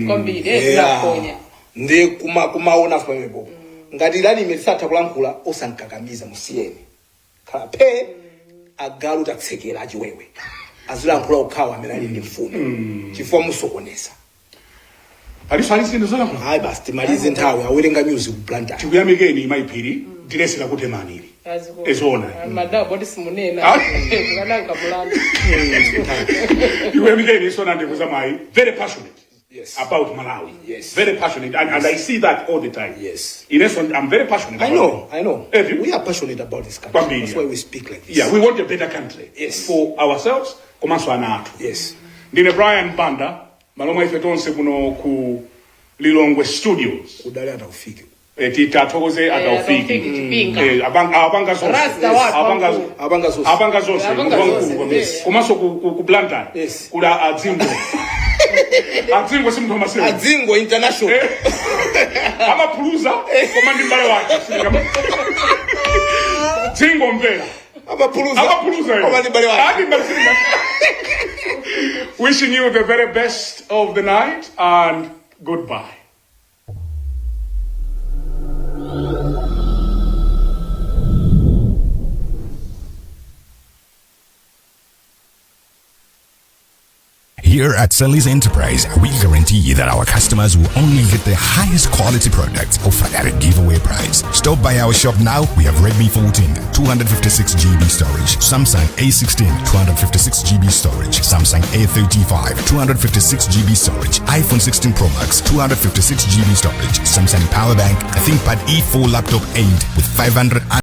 Kwambiri, eh, tidaphonya. Ndi kumaona pamenepo ngati running mate satha kulankhula, osankakamiza, musiyeni khala phe. Agalu tatsekera achiwewe azilankhula okhawa amene ali ndi mfundo, chifukwa musokoneza. Paliso alisi ndizolankhula. Hayi, basi, timalize, nthawi awerenga news ku Blantyre. Tikuyamikeni mayiphiri, dilesera kutemaniri. Ezona. Madabo bodi simunena. Ah. Tikananga mulandu. Tikuyamikeni sona ndikuza mayi, very passionate about Malawi. Very passionate, and I see that all the time. Ineso I'm very passionate I about know, I know. Have you? We are passionate about this country. Kwambiri. That's why we speak like this. Yeah, we want a better country for ourselves komanso ana athu. Ndine Brian Banda, malomwe ife tonse kuno ku Lilongwe Studios. Kudali ataufike. Titathokoze Ataufiki Ataufiki. Chipinga. Apanga zonse. Rasta watu Apanga wamkulu. Apanga zonse. Apanga zonse. Apanga munthu zonse, wamkulu kwambiri. Komanso ku Blantyre kula Adzingo. Adzingo si munthu wamasewu. Adzingo International. Amaphuluza koma ndi mbale wake. Dzingo mvera. Amaphuluza. Amaphuluza. Koma ndi mbale wake. Ati mbale. Wishing you the very best of the night and goodbye. Here at Sally's Enterprise, we guarantee that our customers will only get the highest quality products offered at a giveaway price. Stop by our shop now. We have Redmi 14, 256 GB storage, Samsung A16, 256 GB storage, Samsung A35, 256 GB storage, iPhone 16 Pro Max, 256 GB storage, Samsung Power Bank, a ThinkPad E4 laptop 8 with 500